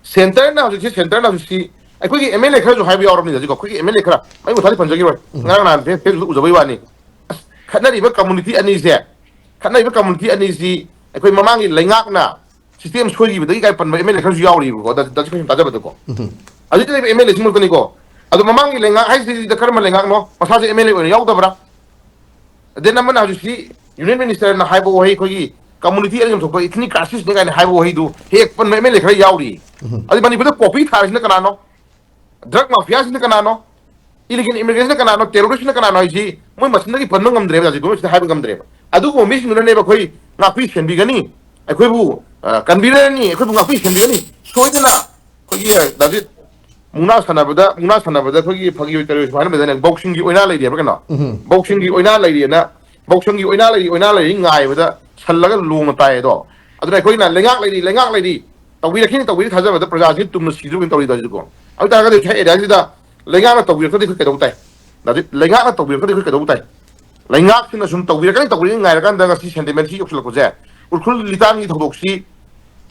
ꯁꯦꯟꯇꯔꯅ ꯍꯧꯖꯤꯛꯁꯤ, ꯁꯦꯟꯇꯔꯅ ꯍꯧꯖꯤꯛꯁꯤ ꯑꯩꯈꯣꯏꯒꯤ ꯑꯦꯝ ꯑꯦꯜ ꯑꯦ ꯈꯔꯁꯨ ꯍꯥꯏꯕ ꯌꯥꯎꯔꯕꯅꯤ ꯍꯧꯖꯤꯛꯀꯣ꯫ ꯑꯩꯈꯣꯏꯒꯤ ꯑꯦꯝ ꯑꯦꯜ ꯑꯦ ꯈꯔ, ꯃꯃꯤꯡ ꯃꯊꯥꯗꯤ ꯄꯟꯖꯈꯤꯔꯣꯏ꯫ ꯎꯝ꯫ ꯉꯔꯥꯡ ꯅꯍꯥꯟ ꯐꯦ-, ꯐꯦꯁꯕꯨꯛꯇ ꯎꯖꯕꯩ ꯋꯥꯅꯤ꯫ ꯑꯁ, ꯈꯠꯅꯔꯤꯕ ꯀꯝꯃꯨꯅꯤꯇꯤ ꯑꯅꯤꯁꯦ, ꯈꯠꯅꯔꯤꯕ ꯀꯝꯃꯨꯅꯤꯇꯤ ꯑꯅꯤꯁꯤ ꯑꯩꯈꯣꯏ ꯃꯃꯥꯡꯒꯤ ꯂꯩꯉꯥꯛꯅ ꯁꯤꯁꯇꯦꯝ ꯁꯣꯏꯈꯤꯕꯗꯒꯤ ꯀꯥꯏ ꯄꯟꯕ ꯑꯦꯝ ꯑꯦꯜ ꯑꯦ ꯈꯔꯁꯨ ꯌꯥꯎꯔꯤꯕꯀꯣ, ꯗ-, ꯗ-, ꯁꯨꯝ ꯇꯥꯖꯕꯗꯀꯣ꯫ ꯎꯝ꯫ ꯍꯧꯖꯤꯛꯇ ꯂꯩꯕ ꯑꯦꯝ ꯑꯦꯜ ꯑꯦ ꯁꯤꯃꯛꯇꯅꯤꯀꯣ꯫ ꯑꯗꯣ ꯃꯃꯥꯡꯒꯤ ꯂꯩꯉꯥꯛ ꯍꯥꯏꯁꯤꯗ ꯀꯔꯝꯕ ꯂꯩꯉꯥꯛꯅꯣ? ꯃꯁꯥꯁꯦ ꯑꯦꯝ ꯑꯦꯜ ꯑꯦ ꯑꯣꯏꯅ ꯌꯥꯎꯗꯕ꯭ꯔꯥ? ꯗꯦꯟ ꯑꯃꯅ ꯍꯧꯖꯤꯛꯁꯤ ꯌꯨꯅꯤꯌꯟ ꯃꯤꯅꯤꯁꯇꯔꯅ ꯍꯥꯏꯕ ꯋꯥꯍꯩ ꯑꯩꯈꯣꯏꯒꯤ ꯀꯝꯃꯨꯅꯤꯇꯤ ꯑꯅꯤ ꯊꯣꯛꯄ ꯏꯊꯅꯤꯛ ꯀ꯭ꯔꯥꯏꯁꯤꯁꯅꯤ ꯀꯥꯏꯅ ꯍꯥꯏꯕ ꯋꯥꯍꯩꯗꯨ ꯍꯦꯛ ꯄꯟꯕ ꯑꯦꯝ ꯑꯦꯜ ꯑꯦ ꯈꯔ ꯌꯥꯎꯔꯤ꯫ ꯑꯗꯩ ꯃꯅꯤꯄꯨꯔꯗ ꯄꯣꯄꯤ ꯊꯥꯔꯤꯁꯤꯅ ꯀꯅꯥꯅꯣ? ꯗ꯭ꯔꯒ ꯃꯥꯐꯤꯌꯥꯁꯤꯅ ꯀꯅꯥꯅꯣ? ꯏꯂꯤꯒꯦꯜ ꯏꯃꯤꯒ꯭ꯔꯦꯁꯟꯅ ꯀꯅꯥꯅꯣ? ꯇꯦꯔꯣꯔꯤꯁꯅ ꯀꯅꯥꯅꯣ ꯍꯥꯏꯁꯤ ꯃꯣꯏ ꯃꯁꯤꯡꯗꯒꯤ ꯄꯟꯕ ꯉꯝꯗ꯭ꯔꯦꯕ, ꯍꯧꯖꯤꯛ ꯒꯣꯔꯃꯦꯟꯁꯤꯅ ꯍꯥꯏꯕ ꯉꯝꯗ꯭ꯔꯦꯕ꯫ ꯑꯗꯨꯒꯨꯝꯕ ꯃꯤꯁꯤꯡꯗꯨꯅꯅꯦꯕ ꯑꯩꯈꯣꯏ ꯉꯥꯛꯄꯤ ꯁꯦꯟꯕꯤꯒꯅꯤ, ꯑꯩꯈꯣꯏꯕꯨ ꯀꯟꯕꯤꯔꯅꯤ, ꯑꯩꯈꯣꯏꯕꯨ ꯉꯥꯛꯄꯤ ꯁꯦꯟꯕꯤꯒꯅꯤ꯫ ꯁꯣꯏꯗꯅ ꯑꯩꯈꯣꯏꯒꯤ ꯗꯥꯖꯤꯠ ꯃꯨꯛꯅꯥ ꯁꯥꯟꯅꯕꯗ, ꯃꯨꯛꯅꯥ ꯁꯥꯟꯅꯕꯗ ꯑꯩꯈꯣꯏꯒꯤ ꯐꯥꯒꯤ ꯑꯣꯏ ꯀꯔꯤ ꯑꯣꯏ ꯁꯨꯃꯥꯏꯅ ꯂꯩꯗꯥꯏꯅꯦ, ꯕꯣꯛꯁꯤꯡꯒꯤ ꯑꯣꯏꯅꯥ ꯂꯩꯔꯤ ꯍꯥꯏꯕ꯭ꯔꯥ ꯀꯩꯅꯣ? ꯎꯝ꯫ ꯕꯣꯛꯁꯤꯡꯒꯤ ꯑꯣꯏꯅꯥ ꯂꯩꯔꯤꯑꯅ, ꯕꯣꯛꯁꯤꯡꯒꯤ ꯑꯣꯏꯅꯥ ꯂꯩꯔꯤ, ꯑꯣꯏꯅꯥ ꯂꯩꯔꯤ ꯉꯥꯏꯕꯗ ꯁꯜꯂꯒ ꯂꯣꯡꯅ ꯇꯥꯏ ꯑꯗꯣ꯫ ꯑꯗꯨꯅ ꯑꯩꯈꯣꯏꯅ ꯂꯩꯉꯥꯛ ꯂꯩꯔꯤ, ꯂꯩꯉꯥꯛ ꯂꯩꯔꯤ, ꯇꯧꯕꯤꯔꯛꯈꯤꯅꯤ, ꯇꯧꯕꯤꯔꯤ ꯊꯥꯖꯕꯗ ꯄ꯭ꯔꯖꯥꯁꯤ ꯇꯨꯝꯅ ꯁꯤꯗ꯭ꯔꯣꯏꯅ ꯇꯧꯔꯤꯗꯣ ꯍꯧꯖꯤꯛꯀꯣ꯫ ꯑꯗꯨ ꯇꯥꯔꯒꯗꯤ ꯉꯁꯥꯏ ꯑꯦꯔꯤꯌꯥꯁꯤꯗ ꯂꯩꯉꯥꯛꯅ ꯇꯧꯕꯤꯔꯛꯇ꯭ꯔꯗꯤ ꯑꯩꯈꯣꯏ ꯀꯩꯗꯧ ꯇꯥꯏ? ꯗꯥꯖꯤꯠ, ꯂꯩꯉꯥꯛꯅ ꯇꯧꯕꯤꯔꯛꯇ꯭ꯔꯗꯤ ꯑꯩꯈꯣꯏ ꯀꯩꯗꯧ ꯇꯥꯏ? ꯂꯩꯉꯥꯛꯁꯤꯅ ꯁꯨꯝ ꯇꯧꯕꯤꯔꯛꯀꯅꯤ, ꯇꯧꯕꯤꯔꯛꯀꯅꯤ ꯉꯥꯏꯔꯀꯥꯟꯗ ꯉꯁꯤ ꯁꯦꯟꯇꯤꯃꯦꯟꯁꯤ ꯌꯧꯁꯤꯜꯂꯛꯄꯁꯦ, ꯎꯈ꯭ꯔꯨꯜ ꯂꯤꯇꯥꯟꯒꯤ ꯊꯧꯗꯣꯛꯁꯤ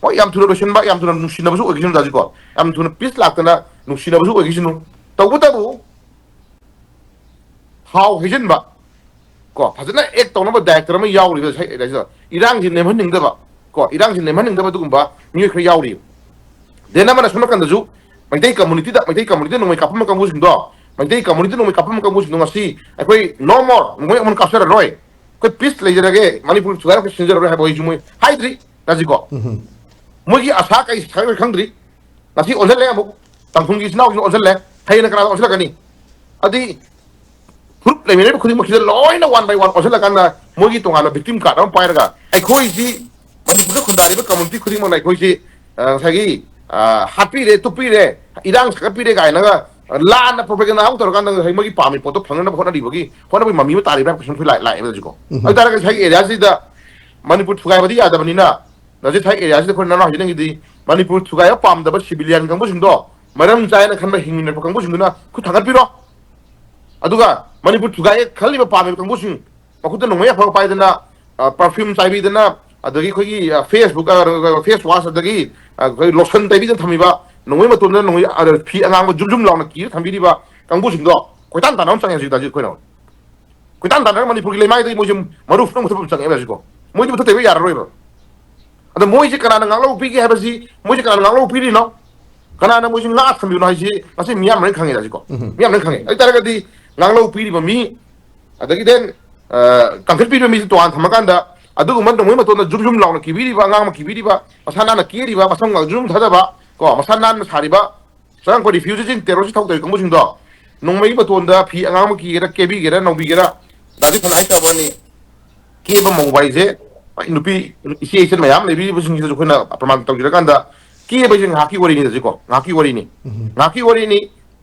ꯍꯣꯏ, ꯌꯥꯝ ꯊꯨꯅ ꯂꯣꯏꯁꯤꯟꯕ, ꯌꯥꯝ ꯊꯨꯅ ꯅꯨꯡꯁꯤꯅꯕꯁꯨ ꯑꯣꯏꯈꯤꯁꯅꯨ ꯗꯥꯖꯤꯠꯀꯣ, ꯌꯥꯝ ꯊꯨꯅ ꯄꯤꯁ ꯂꯥꯛꯇꯅ ꯅꯨꯡꯁꯤꯅꯕꯁꯨ ꯑꯣꯏꯈꯤꯁꯅꯨ꯫ ꯇꯧꯕꯇꯕꯨ ꯊꯥꯎ ꯍꯩꯖꯤꯟꯕ, ꯀꯣ, ꯐꯖꯅ ꯑꯦꯛ ꯇꯧꯅꯕ ꯗꯥꯏꯔꯦꯛꯇꯔ ꯑꯃ ꯌꯥꯎꯔꯤꯕ ꯁꯤ-, ꯁꯤꯗ ꯏꯔꯥꯡꯁꯤ ꯅꯦꯝꯍꯟꯅꯤꯡꯗꯕ, ꯀꯣ, ꯏꯔꯥꯡꯁꯤ ꯅꯦꯝꯍꯟꯅꯤꯡꯗꯕ ꯑꯗꯨꯒꯨꯝꯕ ꯃꯤꯑꯣꯏ ꯈꯔ ꯌꯥꯎꯔꯤꯕ꯫ ꯗꯦꯟ ꯑꯃꯅ ꯁꯣꯝ ꯅꯥꯀꯟꯗꯁꯨ ꯃꯩꯇꯩ ꯀꯝꯃꯨꯅꯤꯇꯤꯗ, ꯃꯩꯇꯩ ꯀꯝꯃꯨꯅꯤꯇꯤꯗ ꯅꯣꯡꯃꯩ ꯀꯥꯞꯄꯝꯕ ꯀꯥꯡꯕꯨꯁꯤꯡꯗꯣ, ꯃꯩꯇꯩ ꯀꯝꯃꯨꯅꯤꯇꯤꯗ ꯅꯣꯡꯃꯩ ꯀꯥꯞꯄꯝꯕ ꯀꯥꯡꯕꯨꯁꯤꯡꯗꯣ ꯉꯁꯤ ꯑꯩꯈꯣꯏ no more, ꯅꯣꯡꯃꯩ ꯑꯃꯨꯛ ꯀꯥꯞꯆꯔꯔꯣꯏ, ꯑꯩꯈꯣꯏ ꯄꯤꯁ ꯂꯩꯖꯔꯒꯦ, ꯃꯅꯤꯄꯨꯔ ꯊꯨꯒꯥꯏꯔꯒ ꯁꯤꯟꯖꯔꯔꯣꯏ ꯍꯥꯏꯕ ꯋꯥꯍꯩꯁꯨ ꯃꯣꯏ ꯍꯥꯏꯗ꯭ꯔꯤ ꯗꯥꯖꯤꯠꯀꯣ꯫ ꯎꯝ꯫ ꯃꯣꯏꯒꯤ ꯑꯁꯥ ꯀꯩ ꯁꯥꯏ ꯈꯪꯗ꯭ꯔꯤ꯫ ꯉꯁꯤ ꯑꯣꯟꯁꯤꯜꯂꯦ ꯑꯃꯨꯛ, ꯇꯥꯡꯈꯨꯜꯒꯤ ꯏꯆꯤꯟ ꯏꯅꯥꯎꯁꯤꯡ ꯑꯣꯟꯁꯤꯜꯂꯦ, ꯍꯌꯦꯡꯅ ꯀꯅꯥꯗ ꯑꯣꯟꯁꯤꯜꯂꯛꯀꯅꯤ? ꯑꯗꯨꯗꯤ ꯐꯨꯔꯨꯞ ꯂꯩꯃꯤꯟꯅꯔꯤꯕ ꯈꯨꯗꯤꯡꯃꯛꯁꯤꯗ ꯂꯣꯏꯅ one by one ꯑꯣꯟꯁꯤꯜꯂꯀꯥꯟꯗ ꯃꯣꯏꯒꯤ ꯇꯣꯉꯥꯟꯕ ꯚꯤꯛꯇꯤꯝ ꯀꯥꯔꯗ ꯑꯃ ꯄꯥꯏꯔꯒ ꯑꯩꯈꯣꯏꯁꯤ ꯃꯅꯤꯄꯨꯔꯗ ꯈꯨꯟꯗꯥꯔꯤꯕ ꯀꯝꯃꯨꯅꯤꯇꯤ ꯈꯨꯗꯤꯡꯃꯛꯅ ꯑꯩꯈꯣꯏꯁꯤ, ꯑ, ꯉꯁꯥꯏꯒꯤ, ꯑ, ꯍꯥꯠꯄꯤꯔꯦ, ꯇꯨꯞꯄꯤꯔꯦ, ꯏꯔꯥꯡ ꯁꯥꯒꯠꯄꯤꯔꯦ ꯀꯥꯏꯅꯒ ꯂꯥꯟꯅ ꯄ꯭ꯔꯣꯄꯦꯒꯦꯟꯗꯥ ꯑꯃ ꯇꯧꯔꯀꯥꯟꯗ ꯉꯁꯥꯏ ꯃꯣꯏꯒꯤ ꯄꯥꯝꯃꯤ ꯄꯣꯠꯇꯣ ꯐꯪꯅꯅꯕ ꯍꯣꯠꯅꯔꯤꯕꯒꯤ, ꯍꯣꯠꯅꯕꯒꯤ ꯃꯃꯤ ꯑꯃ ꯇꯥꯔꯤꯕ꯭ꯔꯥ ꯍꯥꯏꯕ ꯀꯣꯏꯁꯟ ꯑꯩꯈꯣꯏ ꯂꯥꯛ-, ꯂꯥꯛꯑꯦꯕ ꯍꯧꯖꯤꯛꯀꯣ꯫ ꯎꯝ꯫ ꯑꯗꯨ ꯇꯥꯔꯒꯗꯤ ꯉꯁꯥꯏꯒꯤ ꯑꯦꯔꯤꯌꯥꯁꯤꯗ ꯃꯅꯤꯄꯨꯔ ꯊꯨꯒꯥꯏꯕꯗꯤ ꯌꯥꯗꯕꯅꯤꯅ, ꯉꯁꯥꯏ ꯊꯥꯏ ꯑꯦꯔꯤꯌꯥꯁꯤꯗ ꯑꯩꯈꯣꯏ ꯅꯅꯥꯎ ꯍꯥꯏꯖꯅꯤꯡꯉꯤꯗꯤ ꯃꯅꯤꯄꯨꯔ ꯊꯨꯒꯥꯏꯕ ꯄꯥꯝꯗꯕ ꯁꯤꯚꯤꯂꯤꯌꯟ ꯀꯥꯡꯕꯨꯁꯤꯡꯗꯣ, ꯃꯔꯝ ꯆꯥꯏꯅ ꯈꯟꯕ ꯍꯤꯡꯃꯤꯟꯅꯔꯛꯄ ꯀꯥꯡꯕꯨꯁꯤꯡꯗꯨꯅ ꯈꯨꯠ ꯊꯥꯡꯒꯠꯄꯤꯔꯣ꯫ ꯑꯗꯨꯒ ꯃꯅꯤꯄꯨꯔ ꯊꯨꯒꯥꯏꯒꯦ ꯈꯜꯂꯤꯕ ꯄꯥꯝꯃꯤꯕ ꯀꯥꯡꯕꯨꯁꯤꯡ, ꯃꯈꯨꯠꯇ ꯅꯣꯡꯃꯩ ꯑꯐꯕ ꯄꯥꯏꯗꯅ, ꯑ, ꯄꯔꯐ꯭ꯌꯨꯝ ꯆꯥꯏꯕꯤꯗꯅ, ꯑꯗꯒꯤ ꯑꯩꯈꯣꯏꯒꯤ, ꯑ, ꯐꯦꯁꯕꯨꯛ, ꯑ, ꯐꯦꯁ ꯋꯥꯁ, ꯑꯗꯒꯤ, ꯑ, ꯑꯩꯈꯣꯏ ꯂꯣꯁꯟ ꯇꯩꯕꯤꯗꯅ ꯊꯝꯃꯤꯕ, ꯅꯣꯡꯃꯩ ꯃꯇꯣꯟꯗ ꯅꯣꯡꯃꯩ, ꯑ, ꯐꯤ ꯑꯉꯥꯡꯕ ꯖꯨꯝ ꯖꯨꯝ ꯂꯥꯎꯅ ꯀꯤꯔ ꯊꯝꯕꯤꯔꯤꯕ ꯀꯥꯡꯕꯨꯁꯤꯡꯗꯣ ꯀꯣꯏꯇꯥꯟ ꯇꯥꯟꯅꯕ ꯑꯃ ꯆꯪꯉꯦ ꯍꯧꯖꯤꯛ ꯍꯧꯖꯤꯛ ꯑꯩꯈꯣꯏꯅ꯫ ꯀꯣꯏꯇꯥꯟ ꯇꯥꯟꯅꯔꯒ ꯃꯅꯤꯄꯨꯔꯒꯤ ꯂꯩꯃꯥꯏꯗꯒꯤ ꯃꯣꯏꯁꯦ ꯃꯔꯨ ꯄꯨꯝꯅꯃꯛ ꯃꯨꯊꯠꯄ ꯑꯃ ꯆꯪꯉꯦꯕ ꯍꯧꯖꯤꯛꯀꯣ꯫ ꯃꯣꯏꯗꯤ ꯃꯨꯊꯠꯇꯕ ꯌꯥꯔꯔꯣꯏꯕ꯫ ꯑꯗꯣ ꯃꯣꯏꯁꯦ ꯀꯅꯥꯅ ꯉꯥꯛꯂꯧ ꯄꯤꯒꯦ ꯍꯥꯏꯕꯁꯤ, ꯃꯣꯏꯁꯦ ꯀꯅꯥꯅ ꯉꯥꯛꯂꯧ ꯄꯤꯔꯤꯅꯣ? ꯀꯅꯥꯅ ꯃꯣꯏꯁꯦ ꯉꯥꯛꯑ ꯊꯝꯕꯤꯕꯅꯣ ꯍꯥꯏꯁꯤ ꯉꯁꯤ ꯃꯤꯌꯥꯝ ꯂꯣꯏꯅ ꯈꯪꯉꯦ ꯍꯧꯖꯤꯛꯀꯣ꯫ ꯎꯝ꯫ ꯃꯤꯌꯥꯝ ꯂꯣꯏꯅ ꯈꯪꯉꯦ꯫ ꯑꯗꯨ ꯇꯥꯔꯒꯗꯤ ꯉꯥꯛꯂꯧ ꯄꯤꯔꯤꯕ ꯃꯤ, ꯑꯗꯒꯤ then, ꯑ, ꯀꯟꯈꯠꯄꯤꯔꯤꯕ ꯃꯤꯁꯦ ꯇꯣꯉꯥꯟ ꯊꯝꯃꯀꯥꯟꯗ ꯑꯗꯨꯒꯨꯝꯕ ꯅꯣꯡꯃꯩ ꯃꯇꯣꯟꯗ ꯖꯨꯝ ꯖꯨꯝ ꯂꯥꯎꯅ ꯀꯤꯕꯤꯔꯤꯕ, ꯑꯉꯥꯡ ꯑꯃ ꯀꯤꯕꯤꯔꯤꯕ, ꯃꯁꯥ ꯅꯥꯟꯅ ꯀꯦꯔꯤꯕ, ꯃꯁꯝ ꯉꯥꯛ ꯖꯨꯝ ꯊꯥꯗꯕ, ꯀꯣ, ꯃꯁꯥ ꯅꯥꯟꯅ ꯁꯥꯔꯤꯕ, ꯆꯪꯉꯛꯄ ꯔꯤꯐ꯭ꯌꯨꯖꯤꯁꯤꯡ, ꯇꯦꯔꯣꯔꯤꯁ ꯊꯧ ꯇꯧꯔꯤ ꯀꯥꯡꯕꯨꯁꯤꯡꯗꯣ ꯅꯣꯡꯃꯩ ꯃꯇꯣꯟꯗ ꯐꯤ ꯑꯉꯥꯡꯕ ꯀꯤꯒꯦꯔꯥ, ꯀꯦꯕꯤꯒꯦꯔꯥ, ꯅꯧꯕꯤꯒꯦꯔꯥ, ꯗꯥꯗꯤ ꯐꯅ ꯍꯥꯏꯇꯕ ꯋꯥꯅꯤ, ꯀꯦꯕ ꯃꯧꯕ ꯍꯥꯏꯁꯦ, ꯍꯣꯏ, ꯅꯨꯄꯤ, ꯏꯆꯦ ꯏꯆꯟ ꯃꯌꯥꯝ ꯂꯩꯕꯤꯔꯤꯕꯁꯤꯡꯁꯤꯗꯁꯨ ꯑꯩꯈꯣꯏꯅ ꯄ꯭ꯔꯃꯥꯟ ꯇꯧꯖꯔꯀꯥꯟꯗ, ꯀꯦꯕ ꯍꯥꯏꯁꯦ ꯉꯥꯏꯍꯥꯛꯀꯤ ꯋꯥꯔꯤꯅꯤ ꯍꯧꯖꯤꯛꯀꯣ, ꯉꯥꯏꯍꯥꯛꯀꯤ ꯋꯥꯔꯤꯅꯤ, ꯎꯝ꯫ ꯉꯥꯏꯍꯥꯛꯀꯤ ꯋꯥꯔꯤꯅꯤ꯫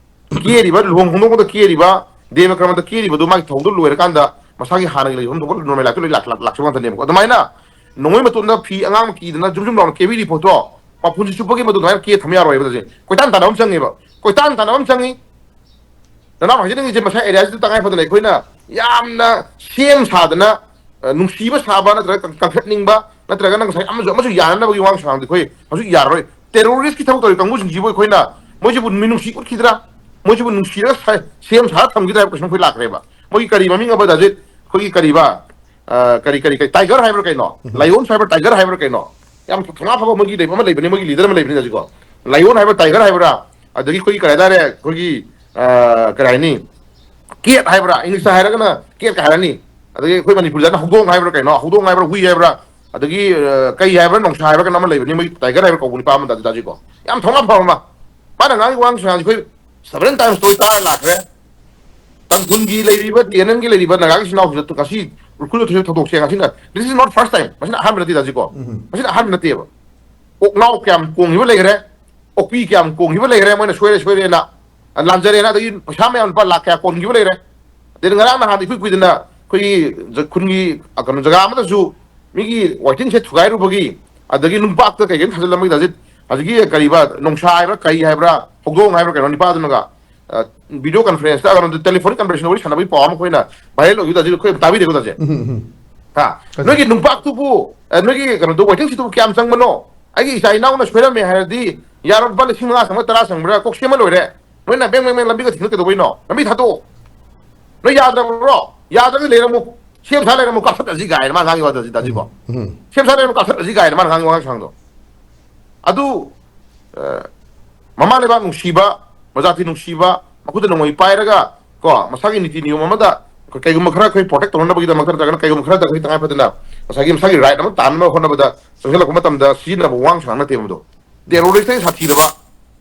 ꯀꯦꯔꯤꯕ, ꯂꯨꯍꯣꯡ ꯈꯣꯡꯗꯣꯡꯕꯗ ꯀꯦꯔꯤꯕ, ꯗꯦꯕ ꯀꯔꯃꯗ ꯀꯦꯔꯤꯕꯗꯨ ꯃꯥꯒꯤ ꯊꯧꯗꯣ ꯂꯣꯏꯔꯀꯥꯟꯗ ꯃꯁꯥꯒꯤ ꯍꯥꯟꯅꯒꯤ ꯂꯩꯐꯝ ꯊꯣꯛꯄ ꯅꯣꯔꯃꯦꯜ ꯂꯥꯏꯐꯇ ꯂꯣꯏ ꯂꯥꯛ-, ꯂꯥꯛ-, ꯂꯥꯛꯆꯕ ꯉꯥꯛꯇꯅꯦꯕꯀꯣ꯫ ꯑꯗꯨꯃꯥꯏꯅ ꯅꯣꯡꯃꯩ ꯃꯇꯣꯟꯗ ꯐꯤ ꯑꯉꯥꯡꯕ ꯀꯤꯗꯅ ꯖꯨꯝ ꯖꯨꯝ ꯂꯥꯎꯅ ꯀꯦꯕꯤꯔꯤ ꯄꯣꯠꯇꯣ ꯃꯄꯨꯟꯁꯤ ꯆꯨꯞꯄꯒꯤ ꯃꯗꯨ ꯑꯗꯨꯃꯥꯏꯅ ꯀꯦ ꯊꯝ ꯌꯥꯔꯣꯏꯕ꯫ ꯇꯁꯦꯡꯅ ꯀꯣꯏꯇꯥꯟ ꯇꯥꯟꯅꯕ ꯑꯃ ꯆꯪꯉꯦꯕ, ꯀꯣꯏꯇꯥꯟ ꯇꯥꯟꯅꯕ ꯑꯃ ꯆꯪꯉꯤ꯫ ꯅꯅꯥꯎ ꯍꯥꯏꯖꯅꯤꯡꯉꯤꯁꯦ, ꯃꯁꯥ ꯑꯦꯔꯤꯌꯥꯁꯤꯗ ꯇꯉꯥꯏ ꯐꯗꯅ ꯑꯩꯈꯣꯏꯅ ꯌꯥꯝꯅ ꯁꯦꯝ ꯁꯥꯗꯅ, ꯑ, ꯅꯨꯡꯁꯤꯕ ꯁꯥꯕ ꯅꯠꯇ꯭ꯔꯒ ꯀꯟ-, ꯀꯟꯈꯠꯅꯤꯡꯕ ꯅꯠꯇ꯭ꯔꯒꯅ ꯉꯁꯥꯏ ꯑꯃꯁꯨ ꯑꯃꯁꯨ ꯌꯥꯅꯅꯕꯒꯤ ꯋꯥꯉꯥꯡ ꯁꯉꯥꯡꯗꯤ ꯑꯩꯈꯣꯏ ꯍꯧꯖꯤꯛ ꯌꯥꯔꯔꯣꯏ꯫ ꯇꯦꯔꯣꯔꯤꯁꯀꯤ ꯊꯕꯛ ꯇꯧꯔꯤ ꯀꯥꯡꯕꯨꯁꯤꯡꯁꯤꯕꯨ ꯑꯩꯈꯣꯏꯅ ꯃꯣꯏꯁꯤꯕꯨ ꯃꯤꯅꯨꯡꯁꯤ ꯎꯠꯈꯤꯗ꯭ꯔꯥ? ꯃꯣꯏꯁꯤꯕꯨ ꯅꯨꯡꯁꯤꯔꯒ ꯁ-, ꯁꯦꯝ ꯁꯥꯔ ꯊꯝꯈꯤꯗ꯭ꯔꯥ ꯍꯥꯏꯕ ꯀꯣꯏꯁꯟ ꯑꯩꯈꯣꯏ ꯂꯥꯛꯈ꯭ꯔꯦꯕ꯫ ꯃꯣꯏꯒꯤ ꯀꯔꯤ ꯃꯃꯤꯡ ꯑꯃ ꯗꯥꯖꯤꯠ, ꯑꯩꯈꯣꯏꯒꯤ ꯀꯔꯤꯕ, ꯑ, ꯀꯔꯤ, ꯀꯔꯤ, ꯀꯔꯤ, ꯇꯥꯏꯒꯔ ꯍꯥꯏꯕ꯭ꯔꯥ ꯀꯩꯅꯣ? ꯎꯝ꯫ ꯂꯥꯏꯑꯣꯟꯁ ꯍꯥꯏꯕ꯭ꯔꯥ, ꯇꯥꯏꯒꯔ ꯍꯥꯏꯕ꯭ꯔꯥ ꯀꯩꯅꯣ? ꯌꯥꯝ ꯊꯧꯅꯥ ꯐꯕ ꯃꯣꯏꯒꯤ ꯂꯩꯕ ꯑꯃ ꯂꯩꯕꯅꯤ, ꯃꯣꯏꯒꯤ ꯂꯤꯗꯔ ꯑꯃ ꯂꯩꯕꯅꯤ ꯍꯧꯖꯤꯛꯀꯣ꯫ ꯂꯥꯏꯑꯣꯟ ꯍꯥꯏꯕ꯭ꯔꯥ, ꯇꯥꯏꯒꯔ ꯍꯥꯏꯕ꯭ꯔꯥ? ꯑꯗꯒꯤ ꯑꯩꯈꯣꯏꯒꯤ ꯀꯔꯤ ꯍꯥꯏꯇꯥꯔꯦ, ꯑꯩꯈꯣꯏꯒꯤ, ꯑ, ꯀꯔꯤ ꯍꯥꯏꯅꯤ? ꯀꯦꯠ ꯍꯥꯏꯕ꯭ꯔꯥ? ꯏꯪꯂꯤꯁꯇ ꯍꯥꯏꯔꯒꯅ ꯀꯦꯠꯀ ꯍꯥꯏꯔꯅꯤ꯫ ꯑꯗꯒꯤ ꯑꯩꯈꯣꯏ ꯃꯅꯤꯄꯨꯔꯗꯅ ꯍꯧꯗꯣꯡ ꯍꯥꯏꯕ꯭ꯔꯥ ꯀꯩꯅꯣ? ꯍꯧꯗꯣꯡ ꯍꯥꯏꯕ꯭ꯔꯥ, ꯍꯨꯏ ꯍꯥꯏꯕ꯭ꯔꯥ? ꯑꯗꯒꯤ, ꯑ, ꯀꯩ ꯍꯥꯏꯕ꯭ꯔꯥ, ꯅꯣꯡꯁꯥ ꯍꯥꯏꯕ꯭ꯔꯥ ꯀꯩꯅꯣ ꯑꯃ ꯂꯩꯕꯅꯤ, ꯃꯣꯏ ꯇꯥꯏꯒꯔ ꯍꯥꯏꯕ꯭ꯔꯥ ꯀꯧꯕ ꯅꯤꯄꯥ ꯑꯃ ꯗꯥꯖꯤ ꯗꯥꯖꯤꯀꯣ꯫ ꯌꯥꯝ ꯊꯧꯅꯥ ꯐꯕ ꯑꯃ꯫ ꯃꯥꯅ ꯉꯥꯡꯉꯤ ꯋꯥꯉꯥꯡ ꯁꯉꯥꯡꯁꯦ ꯑꯩꯈꯣꯏ several times ꯇꯣꯏ ꯇꯥꯔ ꯂꯥꯛꯈ꯭ꯔꯦ꯫ ꯇꯥꯡꯈꯨꯜꯒꯤ ꯂꯩꯔꯤꯕ, ꯇꯤ ꯑꯦꯟ ꯑꯦꯜꯒꯤ ꯂꯩꯔꯤꯕ ꯅꯥꯒꯥꯒꯤ ꯏꯆꯤꯟ ꯏꯅꯥꯎꯁꯤꯗ ꯉꯁꯤ ꯎꯈ꯭ꯔꯨꯜꯗ ꯊꯣꯛꯏꯕ ꯊꯧꯗꯣꯛꯁꯦ ꯉꯁꯤꯅ, this is not first time, ꯃꯁꯤꯅ ꯑꯍꯥꯟꯕ ꯅꯠꯇꯦ ꯗꯥꯖꯤꯀꯣ꯫ ꯎꯝ꯫ ꯃꯁꯤꯅ ꯑꯍꯥꯟꯕ ꯅꯠꯇꯦꯕ꯫ ꯑꯣꯛꯅꯥꯎ ꯀꯌꯥꯝ ꯀꯣꯡꯈꯤꯕ ꯂꯩꯈ꯭ꯔꯦ, ꯑꯣꯛꯄꯤ ꯀꯌꯥꯝ ꯀꯣꯡꯈꯤꯕ ꯂꯩꯈ꯭ꯔꯦ, ꯃꯣꯏꯅ ꯁꯣꯏꯔꯦ ꯁꯣꯏꯔꯦꯅ, ꯂꯥꯟꯖꯔꯦꯅ, ꯑꯗꯒꯤ ꯄꯩꯁꯥ ꯃꯌꯥꯝ ꯂꯨꯄꯥ ꯂꯥꯛ ꯀꯌꯥ ꯀꯣꯟꯈꯤꯕ ꯂꯩꯔꯦ꯫ ꯑꯗꯩ ꯉꯔꯥꯡ ꯅꯍꯥꯟ ꯏꯀꯨꯏ ꯀꯨꯏꯗꯅ ꯑꯩꯈꯣꯏꯒꯤ ꯖ-, ꯈꯨꯟꯒꯤ, ꯑ, ꯀꯩꯅꯣ, ꯖꯒꯥ ꯑꯃꯗꯁꯨ ꯃꯤꯒꯤ ꯋꯥꯏꯇꯤꯡ ꯁꯦꯠ ꯊꯨꯒꯥꯏꯔꯨꯕꯒꯤ, ꯑꯗꯒꯤ ꯅꯨꯡꯄꯥꯛꯇ ꯀꯩꯀꯩꯅꯣ ꯊꯥꯖꯤꯜꯂꯝꯕꯒꯤ ꯗꯥꯖꯤꯠ, ꯍꯧꯖꯤꯛꯀꯤ ꯀꯔꯤꯕ, ꯅꯣꯡꯁꯥ ꯍꯥꯏꯕ꯭ꯔꯥ ꯀꯔꯤ ꯍꯥꯏꯕ꯭ꯔꯥ, ꯍꯧꯗꯣꯡ ꯍꯥꯏꯕ꯭ꯔꯥ ꯀꯩꯅꯣ, ꯅꯤꯄꯥꯗꯨꯅꯒ, ꯑ, video conference ꯇ, ꯀꯩꯅꯣ, telephonic conference ꯋꯥꯔꯤ ꯁꯥꯟꯅꯕꯒꯤ ꯄꯥꯎ ꯑꯃ ꯑꯩꯈꯣꯏꯅ viral ꯑꯣꯏꯈꯤꯕ ꯗꯥꯖꯤꯠ ꯑꯩꯈꯣꯏ ꯇꯥꯕꯤꯔꯦꯀꯣ ꯗꯥꯖꯤꯠ? ꯎꯝ, ꯎꯝ, ꯎꯝ꯫ ꯍꯥ? ꯐꯖꯩ꯫ ꯅꯣꯏꯒꯤ ꯅꯨꯡꯄꯥꯛꯇꯨꯕꯨ, ꯑ, ꯅꯣꯏꯒꯤ ꯀꯩꯅꯣꯗꯣ, ꯋꯥꯏꯇꯤꯡ ꯁꯦꯠꯇꯨꯕꯨ ꯀꯌꯥꯝ ꯆꯪꯕꯅꯣ? ꯑꯩꯒꯤ ꯏꯆꯥ ꯏꯅꯥꯎꯅ ꯁꯣꯏꯔꯝꯃꯦ ꯍꯥꯏꯔꯗꯤ ꯌꯥꯔꯣ, ꯂꯨꯄꯥ ꯂꯤꯁꯤꯡ ꯃꯉꯥ ꯆꯪꯕ꯭ꯔꯥ, ꯇꯔꯥ ꯆꯪꯕ꯭ꯔꯥ, ꯀꯣꯛ ꯁꯦꯝꯃ ꯂꯣꯏꯔꯦ꯫ ꯅꯣꯏꯅ ꯕꯦꯡ, ꯕꯦꯡ, ꯕꯦꯡ ꯂꯝꯕꯤꯒ ꯊꯤꯡꯅ ꯀꯩꯗꯧꯕꯩꯅꯣ? ꯂꯝꯕꯤ ꯊꯥꯗꯣꯛꯑꯣ꯫ ꯅꯣꯏ ꯌꯥꯗ꯭ꯔꯕ꯭ꯔꯣ? ꯌꯥꯗ꯭ꯔꯒꯗꯤ ꯂꯩꯔꯝꯃꯨ꯫ ꯁꯦꯝ ꯁꯥ ꯂꯩꯔꯝꯃꯨ, ꯀꯥꯞꯊꯠꯂꯁꯤ ꯀꯥꯏꯅ ꯃꯥ ꯉꯥꯡꯉꯤ ꯋꯥꯗꯨꯗꯤ ꯗꯥꯖꯤꯀꯣ꯫ ꯎꯝ, ꯎꯝ꯫ ꯁꯦꯝ ꯁꯥ ꯂꯩꯔꯝꯃꯨ, ꯀꯥꯞꯊꯠꯂꯁꯤ ꯀꯥꯏꯅ ꯃꯥꯅ ꯉꯥꯡꯉꯤ ꯋꯥꯉꯥꯡ ꯁꯉꯥꯡꯗꯣ꯫ ꯑꯗꯨ, ꯑ, ꯃꯃꯥ ꯂꯩꯕꯥꯛ ꯅꯨꯡꯁꯤꯕ, ꯃꯖꯥꯇꯤ ꯅꯨꯡꯁꯤꯕ, ꯃꯈꯨꯠꯇ ꯅꯣꯡꯃꯩ ꯄꯥꯏꯔꯒ, ꯀꯣ, ꯃꯁꯥꯒꯤ ꯅꯤꯇꯤ ꯅꯤꯌꯣꯝ ꯑꯃꯗ ꯀꯩꯒꯨꯝꯕ ꯈꯔ ꯑꯩꯈꯣꯏ protect ꯇꯧꯅꯅꯕꯒꯤꯗꯃꯛꯇ ꯅꯠꯇ꯭ꯔꯒꯅ ꯀꯩꯒꯨꯝꯕ ꯈꯔꯗ ꯑꯩꯈꯣꯏ ꯇꯉꯥꯏ ꯐꯗꯅ ꯉꯁꯥꯏꯒꯤ ꯃꯁꯥꯒꯤ ꯔꯥꯏꯠ ꯑꯃ ꯇꯥꯟꯅꯕ ꯍꯣꯠꯅꯕꯗ ꯆꯪꯁꯤꯜꯂꯛꯄ ꯃꯇꯝꯗ ꯁꯤꯖꯤꯟꯅꯕ ꯋꯥꯉꯥꯡ ꯁꯉꯥꯡ ꯅꯠꯇꯦꯕ ꯃꯗꯣ꯫ ꯇꯦꯔꯣꯔꯤꯁꯇꯩ ꯁꯥꯊꯤꯔꯕ,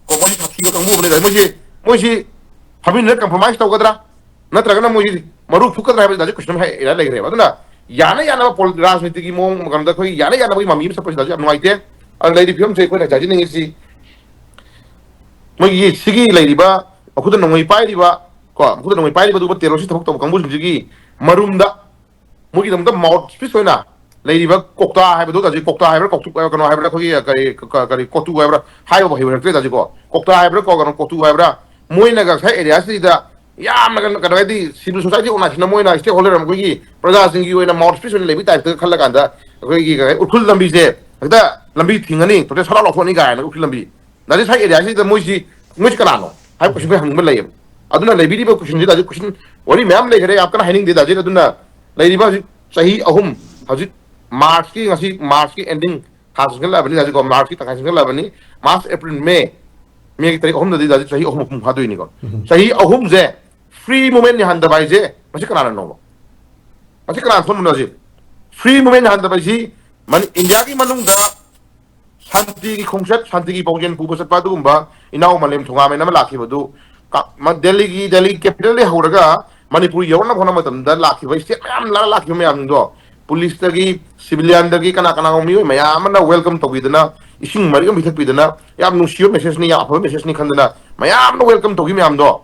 ꯀꯣ, ꯃꯣꯏꯁꯤ ꯁꯥꯊꯤꯕ ꯀꯥꯡꯕꯨ ꯑꯃꯅꯤ꯫ ꯃꯣꯏꯁꯤ, ꯃꯣꯏꯁꯤ ꯐꯝꯃꯤꯟꯅꯔ ꯀꯝꯄ꯭ꯔꯣꯃꯥꯏꯁ ꯇꯧꯒꯗ꯭ꯔꯥ, ꯅꯠꯇ꯭ꯔꯒꯅ ꯃꯣꯏꯁꯤ ꯃꯔꯨ ꯐꯨꯛꯀꯗ꯭ꯔꯥ ꯍꯥꯏꯕꯁꯤ ꯗꯥꯁꯤ ꯀꯣꯏꯁꯟ ꯑꯃ ꯍꯦꯛ ꯂꯩꯈ꯭ꯔꯦꯕ꯫ ꯑꯗꯨꯅ ꯌꯥꯅ ꯌꯥꯅꯕ ꯄꯣꯂꯤ-, ꯔꯥꯖꯅꯤꯇꯤꯒꯤ ꯃꯑꯣꯡ ꯃꯇꯝꯗ ꯑꯩꯈꯣꯏ ꯌꯥꯅ ꯌꯥꯅꯕꯒꯤ ꯃꯃꯤ ꯑꯃ ꯆꯠꯄꯁꯤꯗ ꯌꯥꯝ ꯅꯨꯡꯉꯥꯏꯇꯦ꯫ ꯑꯗꯨꯅ ꯂꯩꯔꯤꯕ ꯐꯤꯕꯝꯁꯦ ꯑꯩꯈꯣꯏꯅ ꯍꯥꯏꯖꯅꯤꯡꯉꯤꯁꯤ, ꯃꯣꯏꯒꯤ ꯁꯤꯒꯤ ꯂꯩꯔꯤꯕ ꯃꯈꯨꯠꯇ ꯅꯣꯡꯃꯩ ꯄꯥꯏꯔꯤꯕ, ꯀꯣ, ꯃꯈꯨꯠꯇ ꯅꯣꯡꯃꯩ ꯄꯥꯏꯔꯤꯕ ꯑꯗꯨꯒꯨꯝꯕ ꯇꯦꯔꯣꯔꯤꯁ ꯊꯕꯛ ꯇꯧꯕ ꯀꯥꯡꯕꯨꯁꯤꯡꯁꯤꯒꯤ ꯃꯔꯨꯝꯗ ꯃꯣꯏꯒꯤꯗꯃꯛꯇ ꯃꯥꯎꯠ ꯄꯤꯁ ꯑꯣꯏꯅ ꯂꯩꯔꯤꯕ ꯀꯣꯛꯇꯥ ꯍꯥꯏꯕꯗꯣ, ꯍꯧꯖꯤꯛ ꯀꯣꯛꯇꯥ ꯍꯥꯏꯕ꯭ꯔꯥ, ꯀꯧꯇꯨ-, ꯀꯩꯅꯣ ꯍꯥꯏꯕ꯭ꯔꯥ, ꯑꯩꯈꯣꯏꯒꯤ ꯀꯔꯤ, ꯀ-, ꯀꯔꯤ ꯀꯣꯇꯨ ꯍꯥꯏꯕ꯭ꯔꯥ, ꯍꯥꯏꯕ ꯍꯩꯕ ꯍꯩꯔꯛꯇ꯭ꯔꯦ ꯍꯧꯖꯤꯛꯀꯣ꯫ ꯀꯣꯛꯇꯥ ꯍꯥꯏꯕ꯭ꯔꯥ, ꯀꯣ-, ꯀꯩꯅꯣ, ꯀꯣꯇꯨ ꯍꯥꯏꯕ꯭ꯔꯥ, ꯃꯣꯏꯅꯒ ꯉꯁꯥꯏ ꯑꯦꯔꯤꯌꯥꯁꯤꯗ ꯌꯥꯝꯅ ꯀꯩꯅꯣ, ꯀꯩꯅꯣ ꯍꯥꯏꯗꯤ, ꯁꯤꯚꯤꯜ ꯁꯣꯁꯥꯏꯇꯤ ꯑꯣꯔꯒꯅꯥꯏꯖꯦꯁꯟ ꯑꯃ ꯑꯣꯏꯅ ꯁ꯭ꯇꯦꯛ ꯍꯣꯜꯗꯔ ꯑꯃ ꯑꯩꯈꯣꯏꯒꯤ ꯄ꯭ꯔꯖꯥꯁꯤꯡꯒꯤ ꯑꯣꯏꯅ ꯃꯥꯎꯠ ꯄꯤꯁ ꯑꯣꯏꯅ ꯂꯩꯕꯒꯤ ꯇꯥꯏꯞꯇ ꯈꯜꯂꯀꯥꯟꯗ ꯑꯩꯈꯣꯏꯒꯤ ꯀꯩ ꯍꯥꯏ, ꯎꯈ꯭ꯔꯨꯜ ꯂꯝꯕꯤꯁꯦ ꯍꯦꯛꯇ ꯂꯝꯕꯤ ꯊꯤꯡꯉꯅꯤ, ꯇꯣꯇꯦꯜ ꯁꯠ ꯑꯥꯎꯠ ꯂꯧꯊꯣꯛꯑꯅꯤ ꯀꯥꯏꯅ ꯎꯈ꯭ꯔꯨꯜ ꯂꯝꯕꯤ꯫ ꯗꯥ ꯖꯤꯠ, ꯁ꯭ꯋꯥꯏ ꯑꯦꯔꯤꯌꯥꯁꯤꯗ ꯃꯣꯏꯁꯤ, ꯃꯣꯏꯁꯤ ꯀꯅꯥꯅꯣ ꯍꯥꯏꯕ ꯀꯣꯏꯁꯟ ꯑꯩꯈꯣꯏ ꯍꯪꯅꯤꯡꯕ ꯂꯩꯌꯦꯕ꯫ ꯑꯗꯨꯅ ꯂꯩꯕꯤꯔꯤꯕ ꯀꯣꯏꯁꯟꯁꯤ, ꯗꯥ ꯖꯤꯠ, ꯀꯣꯏꯁꯟ ꯋꯥꯔꯤ ꯃꯌꯥꯝ ꯂꯩꯈꯔꯦ, ꯌꯥꯝ ꯀꯟꯅ ꯍꯥꯏꯅꯤꯡꯗꯦ, ꯗꯥ ꯖꯤꯠ꯫ ꯑꯗꯨꯅ ꯂꯩꯔꯤꯕ ꯍꯧꯖꯤꯛ ꯆꯍꯤ ꯑꯍꯨꯝ, ꯍꯧꯖꯤꯛ ꯃꯥꯔꯆꯀꯤ, ꯉꯁꯤ ꯃꯥꯔꯆꯀꯤ ꯑꯦꯟꯗꯤꯡ ꯊꯥ ꯆꯪꯁꯤꯜꯂꯛꯑꯕꯅꯤ, ꯗꯥ ꯖꯤꯠ, ꯀꯣ, ꯃꯥꯔꯆꯀꯤ ꯇꯪꯈꯥꯏ ꯆꯪꯁꯤꯜꯂꯛꯑꯕꯅꯤ꯫ ꯃꯥꯔꯆ, ꯑꯦꯄ꯭ꯔꯤꯜ, ꯃꯦ, ꯃꯦꯒꯤ ꯇꯥꯔꯤꯛ ꯑꯍꯨꯝꯗꯗꯤ, ꯗꯥ ꯖꯤꯠ, ꯆꯍꯤ ꯑꯍꯨꯝ ꯃꯄꯨꯡ ꯐꯥꯗꯣꯏꯅꯤꯀꯣ꯫ ꯎꯝ꯫ ꯆꯍꯤ ꯑꯍꯨꯝꯁꯦ ꯐ꯭ꯔꯤ ꯃꯨꯚꯃꯦꯟ ꯌꯥꯍꯟꯗꯕ ꯍꯥꯏꯁꯦ ꯃꯁꯤ ꯀꯅꯥꯅꯅꯣꯕ? ꯃꯁꯤ ꯀꯅꯥꯅ ꯊꯣꯛꯍꯟꯕꯅꯣ ꯍꯥꯏꯁꯦ? ꯐ꯭ꯔꯤ ꯃꯨꯚꯃꯦꯟ ꯌꯥꯍꯟꯗꯕ ꯍꯥꯏꯁꯤ ꯃꯅꯤ-, ꯏꯟꯗꯤꯌꯥꯒꯤ ꯃꯅꯨꯡꯗ ꯁꯥꯟꯇꯤꯒꯤ ꯈꯣꯡꯆꯠ, ꯁꯥꯟꯇꯤꯒꯤ ꯄꯥꯎꯖꯦꯜ ꯄꯨꯕ ꯆꯠꯄ ꯑꯗꯨꯒꯨꯝꯕ ꯏꯅꯥꯎ ꯃꯥꯂꯦꯝ ꯊꯣꯉꯥꯃꯦꯟ ꯑꯃ ꯂꯥꯛꯈꯤꯕꯗꯨ, ꯀ-, ꯃ-, ꯗꯦꯜꯂꯤꯒꯤ, ꯗꯦꯜꯂꯤ ꯀꯦꯄꯤꯇꯦꯜꯗꯒꯤ ꯍꯧꯔꯒ ꯃꯅꯤꯄꯨꯔ ꯌꯧꯔꯛꯅꯕ ꯍꯣꯠꯅꯕ ꯃꯇꯝꯗ ꯂꯥꯛꯈꯤꯕ, ꯁ꯭ꯇꯦꯠ ꯃꯌꯥꯝ ꯂꯥ-, ꯂꯥꯛꯈꯤꯕ ꯃꯌꯥꯝꯗꯣ, ꯄꯨꯂꯤꯁꯇꯒꯤ, ꯁꯤꯚꯤꯂꯤꯌꯟꯗꯒꯤ, ꯀꯅꯥ ꯀꯅꯥꯒꯨꯝꯕ ꯃꯤꯑꯣꯏ ꯃꯌꯥꯝ ꯑꯃꯅ ꯋꯦꯜꯀꯝ ꯇꯧꯕꯤꯗꯅ, ꯏꯁꯤꯡ ꯃꯔꯤꯛ ꯑꯃ ꯄꯤꯊꯛꯄꯤꯗꯅ, ꯌꯥꯝ ꯅꯨꯡꯁꯤꯕ ꯃꯦꯁꯦꯖꯅꯤ, ꯌꯥꯝ ꯑꯐꯕ ꯃꯦꯁꯦꯖꯅꯤ ꯈꯟꯗꯅ ꯃꯌꯥꯝ ꯑꯃ ꯋꯦꯜꯀꯝ ꯇꯧꯈꯤ ꯃꯌꯥꯝꯗꯣ,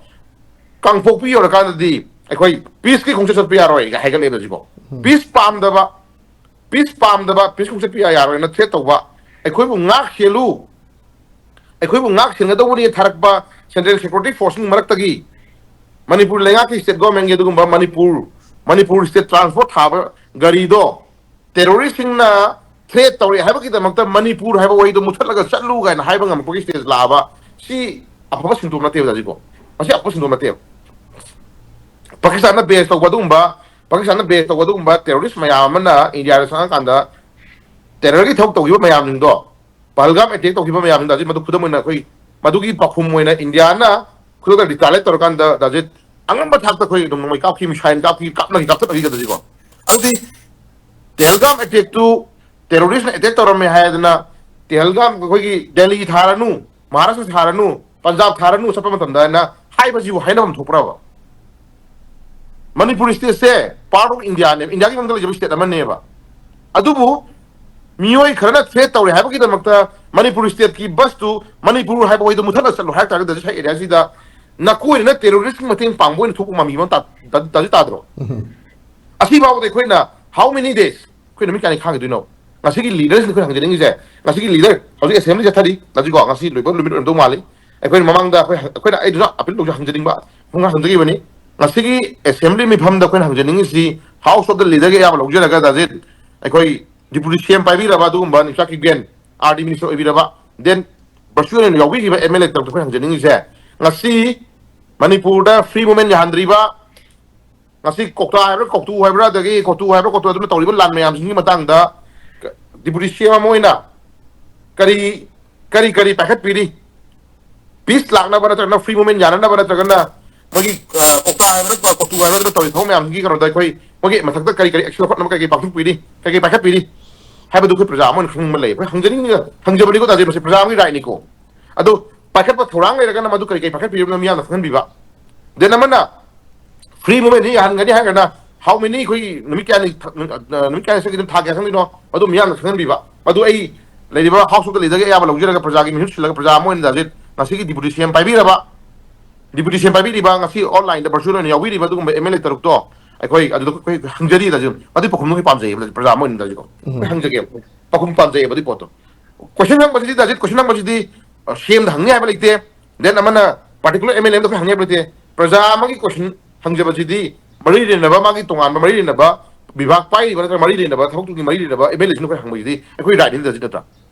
ꯀꯥꯡꯄꯣꯛꯄꯤ ꯌꯧꯔꯀꯥꯟꯗꯗꯤ ꯑꯩꯈꯣꯏ ꯄꯤꯁꯀꯤ ꯈꯣꯡꯆꯠ ꯆꯠꯄ ꯌꯥꯔꯣꯏꯒ ꯍꯥꯏꯒꯠꯂꯦꯕ ꯍꯧꯖꯤꯛꯐꯥꯎ꯫ ꯎꯝ꯫ ꯄꯤꯁ ꯄꯥꯝꯗꯕ, ꯄꯤꯁ ꯄꯥꯝꯗꯕ, ꯄꯤꯁ ꯈꯣꯡꯆꯠ ꯆꯠꯄ ꯌꯥ-, ꯌꯥꯔꯣꯏꯅ ꯊ꯭ꯔꯦꯠ ꯇꯧꯕ, ꯑꯩꯈꯣꯏꯕꯨ ꯉꯥꯛ ꯁꯦꯜꯂꯨ, ꯑꯩꯈꯣꯏꯕꯨ ꯉꯥꯛ ꯁꯦꯟꯒꯗꯧꯕꯅꯤ ꯊꯥꯔꯛꯄ ꯁꯦꯟꯇ꯭ꯔꯦꯜ ꯁꯦꯀ꯭ꯌꯨꯔꯤꯇꯤ ꯐꯣꯔꯁꯁꯤꯡ ꯃꯔꯛꯇꯒꯤ ꯃꯅꯤꯄꯨꯔ ꯂꯩꯉꯥꯛꯀꯤ ꯁ꯭ꯇꯦꯠ ꯒꯣꯔꯃꯦꯟꯒꯤ ꯑꯗꯨꯒꯨꯝꯕ ꯃꯅꯤꯄꯨꯔ, ꯃꯅꯤꯄꯨꯔ ꯁ꯭ꯇꯦꯠ ꯇ꯭ꯔꯥꯟꯁꯄꯣꯔꯠ ꯊꯥꯕ ꯒꯥꯔꯤꯗꯣ ꯇꯦꯔꯣꯔꯤꯁꯁꯤꯡꯅ ꯊ꯭ꯔꯦꯠ ꯇꯧꯔꯦ ꯍꯥꯏꯕꯒꯤꯗꯃꯛꯇ ꯃꯅꯤꯄꯨꯔ ꯍꯥꯏꯕ ꯋꯥꯍꯩꯗꯣ ꯃꯨꯠꯊꯠꯂꯒ ꯆꯠꯂꯨ ꯀꯥꯏꯅ ꯍꯥꯏꯕ ꯉꯝꯃꯛꯄꯒꯤ ꯁ꯭ꯇꯦꯖ ꯂꯥꯛꯑꯕ, ꯁꯤ ꯑꯐꯕ ꯁꯤꯟꯗꯣꯛ ꯅꯠꯇꯦꯕ ꯍꯧꯖꯤꯛꯀꯣ꯫ ꯃꯁꯤ ꯑꯐꯕ ꯁꯤꯟꯗꯣꯛ ꯅꯠꯇꯦꯕ꯫ ꯄꯥꯀꯤꯁꯇꯥꯟꯅ ꯕꯦꯁ ꯇꯧꯕ ꯑꯗꯨꯒꯨꯝꯕ, ꯄꯥꯀꯤꯁꯇꯥꯟꯅ ꯕꯦꯁ ꯇꯧꯕ ꯑꯗꯨꯒꯨꯝꯕ ꯇꯦꯔꯣꯔꯤꯁ ꯃꯌꯥꯝ ꯑꯃꯅ ꯏꯟꯗꯤꯌꯥꯗ ꯆꯪꯉꯀꯥꯟꯗ ꯇꯦꯔꯔꯒꯤ ꯊꯕꯛ ꯇꯧꯈꯤꯕ ꯃꯌꯥꯝꯁꯤꯡꯗꯣ, ꯄꯍꯜꯒꯥꯝ ꯑꯦꯇꯦꯛ ꯇꯧꯈꯤꯕ ꯃꯌꯥꯝꯁꯤꯡꯗꯣ, ꯍꯧꯖꯤꯛ ꯃꯗꯨ ꯈꯨꯗꯝ ꯑꯣꯏꯅ ꯑꯩꯈꯣꯏ ꯃꯗꯨꯒꯤ ꯄꯥꯎꯈꯨꯝ ꯑꯣꯏꯅ ꯏꯟꯗꯤꯌꯥꯅ ꯈꯨꯗꯛꯇ ꯔꯤꯇꯥꯂꯦꯠ ꯇꯧꯔꯀꯥꯟꯗ ꯗꯥ ꯖꯤꯠ ꯑꯉꯝꯕ ꯊꯥꯛꯇ ꯑꯩꯈꯣꯏ ꯑꯗꯨꯝ ꯅꯣꯡꯃꯩ ꯀꯥꯞꯈꯤ, ꯃꯤꯁꯥꯏꯜ ꯀꯥꯞꯈꯤ, ꯀꯥꯞꯅꯈꯤ, ꯀꯥꯞꯊꯠꯅꯈꯤ ꯀꯩꯗꯧꯁꯤꯀꯣ꯫ ꯑꯗꯨꯗꯤ ꯄꯍꯜꯒꯥꯝ ꯑꯦꯇꯦꯛꯇꯨ ꯇꯦꯔꯣꯔꯤꯁꯅ ꯑꯦꯇꯦꯛ ꯇꯧꯔꯝꯃꯦ ꯍꯥꯏꯗꯅ, ꯄꯍꯜꯒꯥꯝ ꯑꯩꯈꯣꯏꯒꯤ ꯗꯦꯜꯂꯤ ꯊꯥꯔꯅꯨ, ꯃꯍꯥꯔꯥꯁꯇ꯭ꯔ ꯊꯥꯔꯅꯨ, ꯄꯟꯖꯥꯕ ꯊꯥꯔꯅꯨ ꯆꯠꯄ ꯃꯇꯝꯗ ꯑꯩꯅ ꯍꯥꯏꯕꯁꯤꯕꯨ ꯍꯥꯏꯅꯐꯝ ꯊꯣꯛꯄ꯭ꯔꯕ? ꯃꯅꯤꯄꯨꯔ ꯁ꯭ꯇꯦꯠꯁꯦ ꯄꯥꯔꯠ ꯑꯣꯐ ꯏꯟꯗꯤꯌꯥꯅꯦꯕ, ꯏꯟꯗꯤꯌꯥꯒꯤ ꯃꯅꯨꯡꯗ ꯂꯩꯖꯕ ꯁ꯭ꯇꯦꯠ ꯑꯃꯅꯦꯕ꯫ ꯑꯗꯨꯕꯨ ꯃꯤꯑꯣꯏ ꯈꯔꯅ ꯊ꯭ꯔꯦꯠ ꯇꯧꯔꯦ ꯍꯥꯏꯕꯒꯤꯗꯃꯛꯇ ꯃꯅꯤꯄꯨꯔ ꯁ꯭ꯇꯦꯠꯀꯤ ꯕꯁꯇꯨ ꯃꯅꯤꯄꯨꯔ ꯍꯥꯏꯕ ꯋꯥꯍꯩꯗꯣ ꯃꯨꯊꯠꯂ ꯆꯠꯂꯣ ꯍꯥꯏ ꯇꯥꯔꯒꯗꯤ ꯁ꯭ꯋꯥꯏ ꯑꯦꯔꯤꯌꯥꯁꯤꯗ ꯅꯀꯣꯏꯔꯅ ꯇꯦꯔꯣꯔꯤꯁꯀꯤ ꯃꯇꯦꯡ ꯄꯥꯡꯕ ꯑꯣꯏꯅ ꯊꯣꯛꯄ ꯃꯃꯤ ꯑꯃ ꯇꯥ-, ꯇꯥ-, ꯇꯥꯗꯤ ꯇꯥꯗ꯭ꯔꯣ? ꯑꯁꯤꯐꯥꯎꯕꯗ ꯑꯩꯈꯣꯏꯅ how many days, ꯑꯩꯈꯣꯏ ꯅꯨꯃꯤꯠ ꯀꯌꯥꯅꯤ ꯈꯥꯡꯈꯤꯗꯣꯏꯅꯣ? ꯉꯁꯤꯒꯤ ꯂꯤꯗꯔꯁꯤꯡ ꯑꯩꯈꯣꯏꯅ ꯍꯪꯖꯅꯤꯡꯉꯤꯁꯦ, ꯉꯁꯤꯒꯤ ꯂꯤꯗꯔ ꯍꯧꯖꯤꯛ ꯑꯦꯁꯦꯝꯕ꯭ꯂꯤ ꯆꯠꯊꯔꯤ, ꯉꯁꯤꯀꯣ, ꯉꯁꯤ ꯂꯣꯏꯕ ꯅꯨꯃꯤꯠ ꯑꯣꯏꯔꯝꯗꯧ ꯃꯥꯜꯂꯤ꯫ ꯑꯩꯈꯣꯏꯅ ꯃꯃꯥꯡꯗ ꯑꯩꯈꯣꯏ, ꯑꯩꯈꯣꯏꯅ, ꯑꯩꯗꯨꯁꯨ ꯑꯄꯤꯜ ꯇꯧꯖ ꯍꯪꯖꯅꯤꯡꯕ ꯈꯣꯡꯒꯥ ꯍꯪꯖꯈꯤꯕꯅꯤ꯫ ꯉꯁꯤꯒꯤ ꯑꯦꯁꯦꯝꯕ꯭ꯂꯤ ꯃꯤꯐꯝꯗ ꯑꯩꯈꯣꯏꯅ ꯍꯪꯖꯅꯤꯡꯉꯤꯁꯤ, ꯍꯥꯎꯁ ꯑꯣꯐ ꯗ ꯂꯤꯗꯔꯒꯤ ꯑꯌꯥꯕ ꯂꯧꯖꯔꯒ ꯗꯥꯖꯤꯠ, ꯑꯩꯈꯣꯏ ꯗꯤꯄꯨꯇꯤ ꯁꯤ ꯑꯦꯝ ꯄꯥꯏꯕꯤꯔꯕ ꯑꯗꯨꯒꯨꯝꯕ ꯅꯤꯡꯆꯥꯛꯀꯤ ꯒ꯭ꯔꯦꯟ ꯑꯥꯔ ꯗꯤ ꯃꯤꯅꯤꯁꯇꯔ ꯑꯣꯏꯕꯤꯔꯕ, ꯗꯦꯟ ꯚꯔꯆꯨꯋꯦꯜ ꯑꯣꯏꯅ ꯌꯥꯎꯕꯤꯈꯤꯕ ꯑꯦꯝ ꯑꯦꯜ ꯑꯦ ꯇꯔꯛꯇ ꯑꯩꯈꯣꯏꯅ ꯍꯪꯖꯅꯤꯡꯉꯤꯁꯦ, ꯉꯁꯤ ꯃꯅꯤꯄꯨꯔꯗ ꯐ꯭ꯔꯤ ꯃꯨꯚꯃꯦꯟ ꯌꯥꯍꯟꯗ꯭ꯔꯤꯕ, ꯉꯁꯤ ꯀꯣꯛꯇꯥ ꯍꯥꯏꯕ꯭ꯔꯥ ꯀꯧꯇꯨ ꯍꯥꯏꯕ꯭ꯔꯥ, ꯑꯗꯒꯤ ꯀꯣꯇꯨ ꯍꯥꯏꯕ꯭ꯔꯥ ꯀꯣꯇꯨ, ꯑꯗꯨꯅ ꯇꯧꯔꯤꯕ ꯂꯥꯟ ꯃꯌꯥꯝꯁꯤꯡꯒꯤ ꯃꯇꯥꯡꯗ ꯗꯤꯄꯨꯇꯤ ꯁꯤ ꯑꯦꯝ ꯑꯃ ꯑꯣꯏꯅ ꯀꯔꯤ, ꯀꯔꯤ ꯀꯔꯤ ꯄꯥꯏꯈꯠꯄꯤꯔꯤ? ꯄꯤꯁ ꯂꯥꯛꯅꯕ ꯅꯠꯇ꯭ꯔꯒꯅ ꯐ꯭ꯔꯤ ꯃꯨꯚꯃꯦꯟ ꯌꯥꯅꯅꯕ ꯅꯠꯇ꯭ꯔꯒꯅ ꯃꯣꯏꯒꯤ, ꯑ, ꯀꯣꯛꯇꯥ ꯍꯥꯏꯕ ꯅꯠꯇ꯭ꯔꯣ, ꯀꯣꯇꯨ ꯍꯥꯏꯕ ꯅꯠꯇ꯭ꯔꯣ, ꯇꯧꯔꯤ ꯊꯕꯛ ꯃꯌꯥꯝꯁꯤꯒꯤ ꯀꯩꯅꯣꯗ ꯑꯩꯈꯣꯏ ꯃꯣꯏꯒꯤ ꯃꯊꯛꯇ ꯀꯔꯤ ꯀꯔꯤ ꯑꯦꯛꯁꯟ ꯂꯧꯈꯠꯅꯕ ꯀꯔꯤ ꯀꯔꯤ ꯄꯥꯡꯊꯣꯛꯄꯤꯔꯤ, ꯀꯔꯤ ꯀꯔꯤ ꯄꯥꯏꯈꯠꯄꯤꯔꯤ ꯍꯥꯏꯕꯗꯨ ꯑꯩꯈꯣꯏ ꯄ꯭ꯔꯖꯥ ꯑꯃ ꯑꯣꯏꯅ ꯈꯪꯅꯤꯡꯕ ꯂꯩ꯫ ꯑꯩꯈꯣꯏ ꯍꯪꯖꯅꯤꯡꯉꯤꯕ, ꯍꯪꯖꯕꯅꯤꯀꯣ ꯇꯥꯖꯩ, ꯃꯁꯤ ꯄ꯭ꯔꯖꯥ ꯑꯃꯒꯤ ꯔꯥꯏꯠꯅꯤꯀꯣ꯫ ꯑꯗꯨ ꯄꯥꯏꯈꯠꯄ ꯊꯧꯔꯥꯡ ꯂꯩꯔꯒꯅ ꯃꯗꯨ ꯀꯔꯤ ꯀꯔꯤ ꯄꯥꯏꯈꯠꯄꯤꯔꯤꯕꯅꯣ ꯃꯤꯌꯥꯝꯅ ꯈꯪꯍꯟꯕꯤꯕ꯫ ꯗꯦꯟ ꯑꯃꯅ ꯐ꯭ꯔꯤ ꯃꯨꯚꯃꯦꯟꯁꯤ ꯌꯥꯍꯟꯒꯅꯤ ꯍꯥꯏꯔꯒꯅ how many ꯑꯩꯈꯣꯏꯒꯤ ꯅꯨꯃꯤꯠ ꯀꯌꯥꯅꯤ ꯊ-, ꯅꯨꯃꯤꯠ ꯀꯌꯥꯅꯤ ꯆꯠꯈꯤꯗꯣꯏꯅꯣ, ꯊꯥ ꯀꯌꯥ ꯆꯪꯗꯣꯏꯅꯣ, ꯃꯗꯨ ꯃꯤꯌꯥꯝꯅ ꯈꯪꯍꯟꯕꯤꯕ꯫ ꯃꯗꯨ ꯑꯩ ꯂꯩꯔꯤꯕ ꯍꯥꯎꯁ ꯑꯣꯐ ꯗ ꯂꯤꯗꯔꯒꯤ ꯑꯌꯥꯕ ꯂꯧꯖꯔꯒ ꯄ꯭ꯔꯖꯥꯒꯤ ꯃꯤꯍꯨꯠ ꯁꯤꯜꯂꯒ ꯄ꯭ꯔꯖꯥ ꯑꯃ ꯑꯣꯏꯅ ꯗꯥꯖꯤꯠ ꯉꯁꯤꯒꯤ ꯗꯤꯄꯨꯇꯤ ꯁꯤ ꯑꯦꯝ ꯄꯥꯏꯕꯤꯔꯕ, ꯗꯤꯄꯨꯇꯤ ꯁꯤ ꯑꯦꯝ ꯄꯥꯏꯕꯤꯔꯤꯕ, ꯉꯁꯤ ꯑꯣꯟꯂꯥꯏꯟꯗ ꯚꯔꯆꯨꯋꯦꯜ ꯑꯣꯏꯅ ꯌꯥꯎꯕꯤꯔꯤꯕ ꯑꯗꯨꯒꯨꯝꯕ ꯑꯦꯝ ꯑꯦꯜ ꯑꯦ ꯇꯔꯨꯛꯇꯣ ꯑꯩꯈꯣꯏ ꯑꯗꯨꯗ ꯑꯩꯈꯣꯏ ꯍꯪꯖꯔꯤ ꯗꯥꯖꯤꯠ꯫ ꯃꯗꯨꯒꯤ ꯄꯥꯎꯈꯨꯝꯗꯣ ꯑꯩꯈꯣꯏ ꯄꯥꯝꯖꯩꯌꯦꯕ ꯄ꯭ꯔꯖꯥ ꯑꯃ ꯑꯣꯏꯅ ꯗꯥꯖꯤꯠꯀꯣ꯫ ꯑꯩꯈꯣꯏ ꯍꯪꯖꯒꯦꯕ꯫ ꯄꯥꯎꯈꯨꯝ ꯄꯥꯝꯖꯩꯌꯦꯕ ꯑꯗꯨꯒꯤ ꯄꯣꯠꯇꯣ꯫ ꯀꯣꯏꯁꯟ ꯍꯪꯕꯁꯤꯗꯤ ꯗꯥꯖꯤꯠ, ꯀꯣꯏꯁꯟ ꯍꯪꯕꯁꯤꯗꯤ, ꯑ, ꯁꯤ ꯑꯦꯝꯗ ꯍꯪꯅꯤ ꯍꯥꯏꯕ ꯂꯩꯇꯦ꯫ ꯗꯦꯟ ꯑꯃꯅ ꯄꯥꯔꯇꯤꯀꯨꯂꯔ ꯑꯦꯝ ꯑꯦꯜ ꯑꯦ ꯑꯃꯗ ꯑꯩꯈꯣꯏ ꯍꯪꯅꯤ ꯍꯥꯏꯕ ꯂꯩꯇꯦ꯫ ꯄ꯭ꯔꯖꯥ ꯑꯃꯒꯤ ꯀꯣꯏꯁꯟ ꯍꯪꯖꯕꯁꯤꯗꯤ ꯃꯔꯤ ꯂꯩꯅꯕ, ꯃꯥꯒꯤ ꯇꯣꯉꯥꯟꯕ ꯃꯔꯤ ꯂꯩꯅꯕ ꯕꯤꯚꯥꯒ ꯄꯥꯏꯔꯤꯕ ꯅꯠꯇ꯭ꯔꯒ ꯃꯔꯤ ꯂꯩꯅꯕ ꯊꯕꯛꯇꯨꯒꯤ ꯃꯔꯤ ꯂꯩꯅꯕ ꯑꯦꯝ ꯑꯦꯜ ꯑꯦꯁꯤꯡꯗ ꯑꯩꯈꯣꯏ ꯍꯪꯕꯁꯤꯗꯤ ꯑꯩꯈꯣꯏ ꯔꯥꯏꯠꯅꯤ ꯗꯥꯖꯤꯠ, ꯅꯠꯇ꯭ꯔꯥ?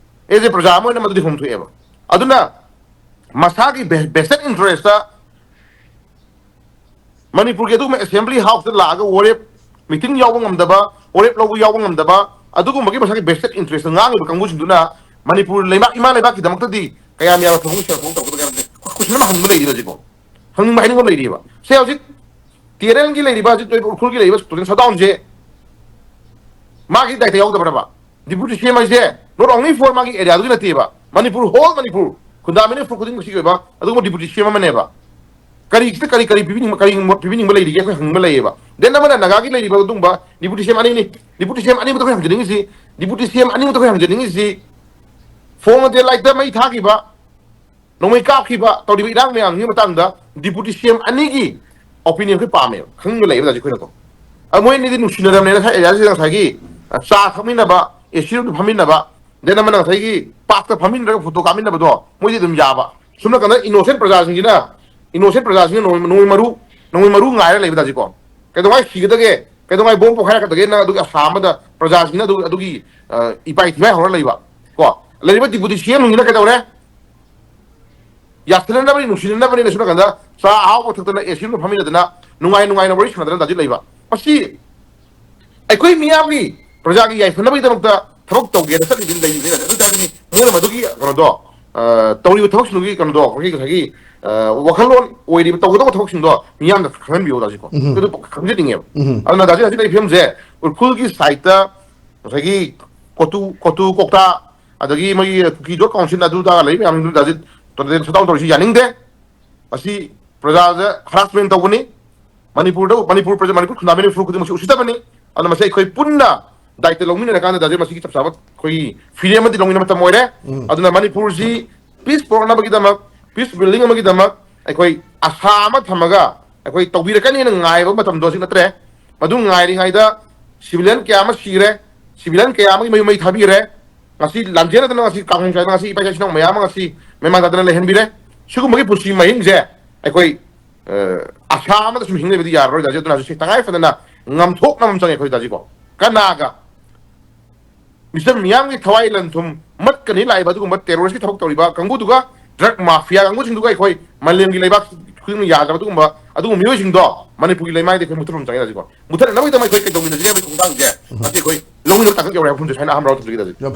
ꯑꯦꯁ ꯑꯦ ꯄ꯭ꯔꯖꯥ ꯑꯃ ꯑꯣꯏꯅ ꯃꯗꯨꯗꯤ ꯍꯣꯡꯊꯣꯛꯑꯦꯕ꯫ ꯑꯗꯨꯅ ꯃꯁꯥꯒꯤ ꯚꯦ-, ꯚꯦꯁꯇꯦꯠ ꯏꯟꯇꯔꯦꯁꯇ ꯃꯅꯤꯄꯨꯔꯒꯤ ꯑꯗꯨꯒꯨꯝꯕ ꯑꯦꯁꯦꯝꯕ꯭ꯂꯤ ꯍꯥꯎꯁꯇ ꯂꯥꯛꯑꯒ ꯋꯥꯔꯦꯞ, ꯃꯤꯇꯤꯡ ꯌꯥꯎꯕ ꯉꯝꯗꯕ, ꯋꯥꯔꯦꯞ ꯂꯧꯕ ꯌꯥꯎꯕ ꯉꯝꯗꯕ, ꯑꯗꯨꯒꯨꯝꯕꯒꯤ ꯃꯁꯥꯒꯤ ꯚꯦꯁꯇꯦꯠ ꯏꯟꯇꯔꯦꯁꯇ ꯉꯥꯡꯉꯤꯕ ꯀꯥꯡꯕꯨꯁꯤꯡꯗꯨꯅ ꯃꯅꯤꯄꯨꯔ ꯂꯩꯕꯥꯛ, ꯏꯃꯥ ꯂꯩꯕꯥꯛꯀꯤꯗꯃꯛꯇꯗꯤ ꯀꯌꯥꯝ ꯌꯥꯝꯅ ꯊꯕꯛ ꯁꯦꯜ ꯊꯕꯛ ꯇꯧꯒꯗꯒꯦ ꯍꯥꯏꯕꯁꯦ ꯀꯣꯏꯁꯟ ꯑꯃ ꯍꯪꯕ ꯂꯩꯔꯤꯕ ꯍꯧꯖꯤꯛꯀꯣ꯫ ꯍꯪꯅꯤꯡꯕ ꯍꯥꯏꯅꯤꯡꯕ ꯑꯃ ꯂꯩꯔꯤꯕ꯫ ꯁꯦ ꯍꯧꯖꯤꯛ ꯇꯦꯔꯦꯟꯒꯤ ꯂꯩꯔꯤꯕ ꯍꯧꯖꯤꯛ ꯂꯩꯔꯤꯕ ꯎꯈ꯭ꯔꯨꯜꯒꯤ ꯂꯩꯔꯤꯕ ꯁ꯭ꯇꯨꯗꯦꯟ ꯁꯠꯗꯥꯎꯟꯁꯦ ꯃꯥꯒꯤ ꯗꯥꯏꯇ ꯌꯥꯎꯗꯕ꯭ꯔꯕ? ꯗꯤꯄꯨꯇꯤ ꯁꯤ ꯑꯦꯝ ꯍꯥꯏꯁꯦ not only for ꯃꯥꯒꯤ ꯑꯦꯔꯤꯌꯥꯗꯨꯒꯤ ꯅꯠꯇꯦꯕ, ꯃꯅꯤꯄꯨꯔ, ꯍꯣꯜ ꯃꯅꯤꯄꯨꯔ, ꯈꯨꯟꯗꯥꯃꯤꯅꯤ ꯐꯨꯔꯨꯞ ꯈꯨꯗꯤꯡꯃꯛꯀꯤ ꯑꯣꯏꯕ ꯑꯗꯨꯒꯨꯝꯕ ꯗꯤꯄꯨꯇꯤ ꯁꯤ ꯑꯦꯝ ꯑꯃꯅꯦꯕ꯫ ꯀꯔꯤꯁꯤꯗ ꯀꯔꯤ ꯀꯔꯤ ꯄꯤꯕꯤꯅꯤꯡꯕ, ꯀꯔꯤꯒꯨꯝꯕ ꯄꯤꯕꯤꯅꯤꯡꯕ ꯂꯩꯔꯤꯒꯦ ꯑꯩꯈꯣꯏ ꯍꯪꯅꯤꯡꯕ ꯂꯩꯌꯦꯕ꯫ ꯗꯦꯟ ꯑꯃꯅ ꯅꯥꯒꯥꯒꯤ ꯂꯩꯔꯤꯕ ꯑꯗꯨꯒꯨꯝꯕ ꯗꯤꯄꯨꯇꯤ ꯁꯤ ꯑꯦꯝ ꯑꯅꯤꯅꯤ꯫ ꯗꯤꯄꯨꯇꯤ ꯁꯤ ꯑꯦꯝ ꯑꯅꯤꯃꯛꯇ ꯑꯩꯈꯣꯏ ꯍꯪꯖꯅꯤꯡꯉꯤꯁꯤ, ꯗꯤꯄꯨꯇꯤ ꯁꯤ ꯑꯦꯝ ꯑꯅꯤꯃꯛꯇ ꯑꯩꯈꯣꯏ ꯍꯪꯖꯅꯤꯡꯉꯤꯁꯤ, ꯐꯣꯡ ꯑꯗꯦ ꯂꯥꯏꯠꯇ ꯃꯩ ꯊꯥꯈꯤꯕ, ꯅꯣꯡꯃꯩ ꯀꯥꯞꯈꯤꯕ, ꯇꯧꯔꯤꯕ ꯏꯔꯥꯡ ꯃꯌꯥꯝꯁꯤꯒꯤ ꯃꯇꯥꯡꯗ ꯗꯤꯄꯨꯇꯤ ꯁꯤ ꯑꯦꯝ ꯑꯅꯤꯒꯤ ꯑꯣꯄꯤꯅꯤꯌꯟ ꯑꯩꯈꯣꯏ ꯄꯥꯝꯃꯦꯕ, ꯈꯪꯅꯤꯡꯕ ꯂꯩꯌꯦꯕ ꯍꯧꯖꯤꯛ ꯑꯩꯈꯣꯏꯅꯀꯣ꯫ ꯑ, ꯃꯣꯏ ꯑꯅꯤꯗꯤ ꯅꯨꯡꯁꯤꯅꯔꯕꯅꯤꯅ ꯉꯁꯥꯏ ꯑꯦꯔꯤꯌꯥꯁꯤꯗ ꯉꯁꯥꯏꯒꯤ, ꯑ, ꯆꯥ ꯊꯛꯃꯤꯟꯅꯕ, ꯑꯦ ꯁꯤ ꯔꯨꯝꯗ ꯐꯝꯃꯤꯟꯅꯕ, ꯗꯦꯟ ꯑꯃꯅ ꯉꯁꯥꯏꯒꯤ ꯄꯥꯔꯛꯇ ꯐꯝꯃꯤꯟꯅꯔꯒ ꯐꯣꯇꯣ ꯀꯥꯞꯃꯤꯟꯅꯕꯗꯣ ꯃꯣꯏꯗꯤ ꯑꯗꯨꯝ ꯌꯥꯕ꯫ ꯁꯨꯝ ꯅꯥꯀꯟꯗ ꯏꯅꯣꯁꯦꯟ ꯄ꯭ꯔꯖꯥꯁꯤꯡꯁꯤꯅ, ꯏꯅꯣꯁꯦꯟ ꯄ꯭ꯔꯖꯥꯁꯤꯡꯅ ꯅꯣꯡꯃꯩ, ꯅꯣꯡꯃꯩ ꯃꯔꯨ, ꯅꯣꯡꯃꯩ ꯃꯔꯨ ꯉꯥꯏꯔ ꯂꯩꯕ ꯇꯥꯁꯤꯀꯣ꯫ ꯀꯩꯗꯧꯉꯩ ꯁꯤꯒꯗꯒꯦ, ꯀꯩꯗꯧꯉꯩ ꯕꯣꯝ ꯄꯣꯈꯥꯏꯔꯛꯀꯗꯒꯦꯅ ꯑꯗꯨꯒꯤ ꯑꯁꯥ ꯑꯃꯗ ꯄ꯭ꯔꯖꯥꯁꯤꯡꯅ ꯑꯗꯨ, ꯑꯗꯨꯒꯤ, ꯑ, ꯏꯄꯥꯏ ꯊꯤꯄꯥꯏ ꯍꯧꯔ ꯂꯩꯕ ꯀꯣ꯫ ꯂꯩꯔꯤꯕ ꯗꯤꯄꯨꯇꯤ ꯁꯤ ꯑꯦꯝꯁꯤꯡꯁꯤꯅ ꯀꯩꯗꯧꯔꯦ? ꯌꯥꯁꯤꯟꯅꯅꯕꯅꯤ, ꯅꯨꯡꯁꯤꯅꯅꯕꯅꯤꯅ ꯁꯣꯝ ꯅꯥꯀꯟꯗ ꯆꯥ ꯑꯍꯥꯎꯕ ꯊꯛꯇꯅ ꯑꯦ ꯁꯤ ꯔꯨꯝꯗ ꯐꯝꯃꯤꯟꯅꯗꯅ ꯅꯨꯡꯉꯥꯏ ꯅꯨꯡꯉꯥꯏꯅ ꯋꯥꯔꯤ ꯁꯥꯟꯅꯗꯅ ꯇꯥꯖꯤꯜ ꯂꯩꯕ꯫ ꯃꯁꯤ ꯑꯩꯈꯣꯏ ꯃꯤꯌꯥꯝꯒꯤ ꯄ꯭ꯔꯖꯥꯒꯤ ꯌꯥꯏꯐꯅꯕꯒꯤꯗꯃꯛꯇ ꯊꯕꯛ ꯇꯧꯒꯦꯅ ꯆꯠꯂꯤꯕꯅꯤ, ꯂꯩꯔꯤꯕꯅꯤ꯫ ꯑꯗꯨ ꯑꯣꯏꯇꯥꯔꯗꯤ ꯃꯣꯏꯅ ꯃꯗꯨꯒꯤ ꯀꯩꯅꯣꯗꯣ, ꯑ, ꯇꯧꯔꯤꯕ ꯊꯕꯛꯁꯤꯡꯗꯨꯒꯤ ꯀꯩꯅꯣꯗꯣ, ꯑꯩꯈꯣꯏꯒꯤ ꯉꯁꯥꯏꯒꯤ, ꯑ, ꯋꯥꯈꯜꯂꯣꯟ ꯑꯣꯏꯔꯤꯕ ꯇꯧꯒꯗꯧꯕ ꯊꯕꯛꯁꯤꯡꯗꯣ ꯃꯤꯌꯥꯝꯗ ꯈꯪꯍꯟꯕꯤꯌꯣ ꯇꯥꯁꯤꯀꯣ꯫ ꯎꯝ꯫ ꯑꯗꯨ ꯈꯪꯖꯅꯤꯡꯉꯦꯕ꯫ ꯎꯝ꯫ ꯑꯗꯨꯅ ꯇꯥꯁꯤ ꯍꯧꯖꯤꯛ ꯂꯩꯔꯤꯕ ꯐꯤꯕꯝꯁꯦ ꯎꯈ꯭ꯔꯨꯜꯒꯤ ꯁꯥꯏꯠꯇ ꯉꯁꯥꯏꯒꯤ ꯀꯣꯇꯨ, ꯀꯣꯇꯨ ꯀꯣꯛꯇꯥ, ꯑꯗꯒꯤ ꯃꯣꯏꯒꯤ ꯀꯨꯀꯤ ꯖꯣꯠ ꯀꯥꯎꯟꯁꯤꯜ ꯑꯗꯨ ꯇꯥꯒ ꯂꯩ ꯃꯌꯥꯝꯗꯨ ꯇꯥꯁꯤ ꯇꯣꯇꯦꯜ ꯁꯠ ꯗꯥꯎꯟ ꯇꯧꯔꯤꯁꯤ ꯌꯥꯅꯤꯡꯗꯦ꯫ ꯃꯁꯤ ꯄ꯭ꯔꯖꯥꯗ ꯍꯔꯥꯁꯃꯦꯟ ꯇꯧꯕꯅꯤ꯫ ꯃꯅꯤꯄꯨꯔꯗ, ꯃꯅꯤꯄꯨꯔ ꯄ꯭ꯔꯖꯥ, ꯃꯅꯤꯄꯨꯔ ꯈꯨꯟꯗꯥꯃꯤꯅꯤ ꯐꯨꯔꯨꯞ ꯈꯨꯗꯤꯡꯃꯛꯁꯨ ꯎꯁꯤꯠꯇꯕꯅꯤ꯫ ꯑꯗꯨꯅ ꯃꯁꯤ ꯑꯩꯈꯣꯏ ꯄꯨꯟꯅ ꯗꯥꯏꯇ ꯂꯧꯃꯤꯟꯅꯔꯀꯥꯟꯗ ꯍꯧꯖꯤꯛ ꯃꯁꯤꯒꯤ ꯆꯞ ꯆꯥꯕ ꯑꯩꯈꯣꯏꯒꯤ ꯐꯤꯔꯦꯞ ꯑꯃꯗꯤ ꯂꯧꯃꯤꯟꯅꯕ ꯃꯇꯝ ꯑꯣꯏꯔꯦ꯫ ꯎꯝ꯫ ꯑꯗꯨꯅ ꯃꯅꯤꯄꯨꯔꯁꯤ ꯄꯤꯁ ꯄꯨꯔꯛꯅꯕꯒꯤꯗꯃꯛ, ꯄꯤꯁ ꯕꯤꯜꯗꯤꯡ ꯑꯃꯒꯤꯗꯃꯛ ꯑꯩꯈꯣꯏ ꯑꯁꯥ ꯑꯃ ꯊꯝꯃꯒ ꯑꯩꯈꯣꯏ ꯇꯧꯕꯤꯔꯛꯀꯅꯤ ꯍꯥꯏꯅ ꯉꯥꯏꯕ ꯃꯇꯝꯗꯣ ꯍꯧꯖꯤꯛ ꯅꯠꯇ꯭ꯔꯦ꯫ ꯃꯗꯨ ꯉꯥꯏꯔꯤꯉꯩꯗ ꯁꯤꯚꯤꯂꯤꯌꯟ ꯀꯌꯥ ꯑꯃ ꯁꯤꯈ꯭ꯔꯦ, ꯁꯤꯚꯤꯂꯤꯌꯟ ꯀꯌꯥ ꯑꯃꯒꯤ ꯃꯌꯨꯝ ꯃꯩ ꯊꯥꯕꯤꯈ꯭ꯔꯦ꯫ ꯉꯁꯤ ꯂꯥꯟꯖꯦꯟꯅꯗꯅ ꯉꯁꯤ ꯀꯥꯡꯍꯣꯡ ꯆꯥꯏꯗꯅ ꯉꯁꯤ ꯏꯄꯥ ꯏꯆꯥ ꯏꯆꯤꯟ ꯏꯅꯥꯎ ꯃꯌꯥꯝ ꯑꯃ ꯉꯁꯤ ꯃꯩꯃꯥꯟ ꯇꯥꯗꯅ ꯂꯩꯍꯟꯕꯤꯔꯦ꯫ ꯁꯤꯒꯨꯝꯕꯒꯤ ꯄꯨꯟꯁꯤ ꯃꯍꯤꯡꯁꯦ ꯑꯩꯈꯣꯏ, ꯑ, ꯑꯁꯥ ꯑꯃꯗ ꯁꯨꯝ ꯍꯤꯡ ꯂꯩꯕꯗꯤ ꯌꯥꯔꯔꯣꯏ ꯗꯥꯖꯤ꯫ ꯑꯗꯨꯅ ꯍꯧꯖꯤꯛꯁꯦ ꯇꯉꯥꯏ ꯐꯗꯅ ꯉꯝꯊꯣꯛꯅꯕ ꯑꯃ ꯆꯪꯉꯦ ꯑꯩꯈꯣꯏ ꯗꯥꯖꯤꯀꯣ꯫ ꯀꯅꯥꯒ? ꯃꯤꯆꯝ ꯃꯤꯌꯥꯝꯒꯤ ꯊꯋꯥꯏ ꯂꯟ ꯊꯨꯝ ꯃꯠꯀꯅꯤ ꯂꯥꯛꯏꯕ ꯑꯗꯨꯒꯨꯝꯕ ꯇꯦꯔꯣꯔꯤꯁꯀꯤ ꯊꯕꯛ ꯇꯧꯔꯤꯕ ꯀꯥꯡꯕꯨꯗꯨꯒ, ꯗ꯭ꯔꯒ ꯃꯥꯐꯤꯌꯥ ꯀꯥꯡꯕꯨꯁꯤꯡꯗꯨꯒ ꯑꯩꯈꯣꯏ ꯃꯥꯂꯦꯝꯒꯤ ꯂꯩꯕꯥꯛ ꯈꯨꯗꯤꯡꯃꯛ ꯌꯥꯗ꯭ꯔꯕ ꯑꯗꯨꯒꯨꯝꯕ, ꯑꯗꯨꯒꯨꯝꯕ ꯃꯤꯑꯣꯏꯁꯤꯡꯗꯣ ꯃꯅꯤꯄꯨꯔꯒꯤ ꯂꯩꯃꯥꯏꯗ ꯑꯩꯈꯣꯏ ꯃꯨꯊꯠꯐꯝ ꯆꯪꯉꯦ ꯗꯥꯖꯤꯀꯣ꯫ ꯃꯨꯊꯠꯅꯕꯒꯤꯗꯃꯛ ꯑꯩꯈꯣꯏ ꯀꯩꯗꯧꯃꯤꯟꯅꯁꯤꯒꯦ ꯍꯥꯏꯕꯒꯤ ꯈꯣꯡꯊꯥꯡꯁꯦ ꯉꯁꯤ ꯑꯩꯈꯣꯏ ꯂꯧꯃꯤꯟꯅꯕ ꯇꯥꯡꯀꯛ ꯌꯧꯔꯦ ꯍꯥꯏꯕ ꯋꯥꯐꯝꯁꯦ ꯁꯨꯃꯥꯏꯅ ꯑꯍꯥꯟꯕ ꯂꯧꯊꯣꯛꯆꯒꯦ ꯗꯥꯖꯤ꯫ ꯌꯥꯝ ꯐꯩ꯫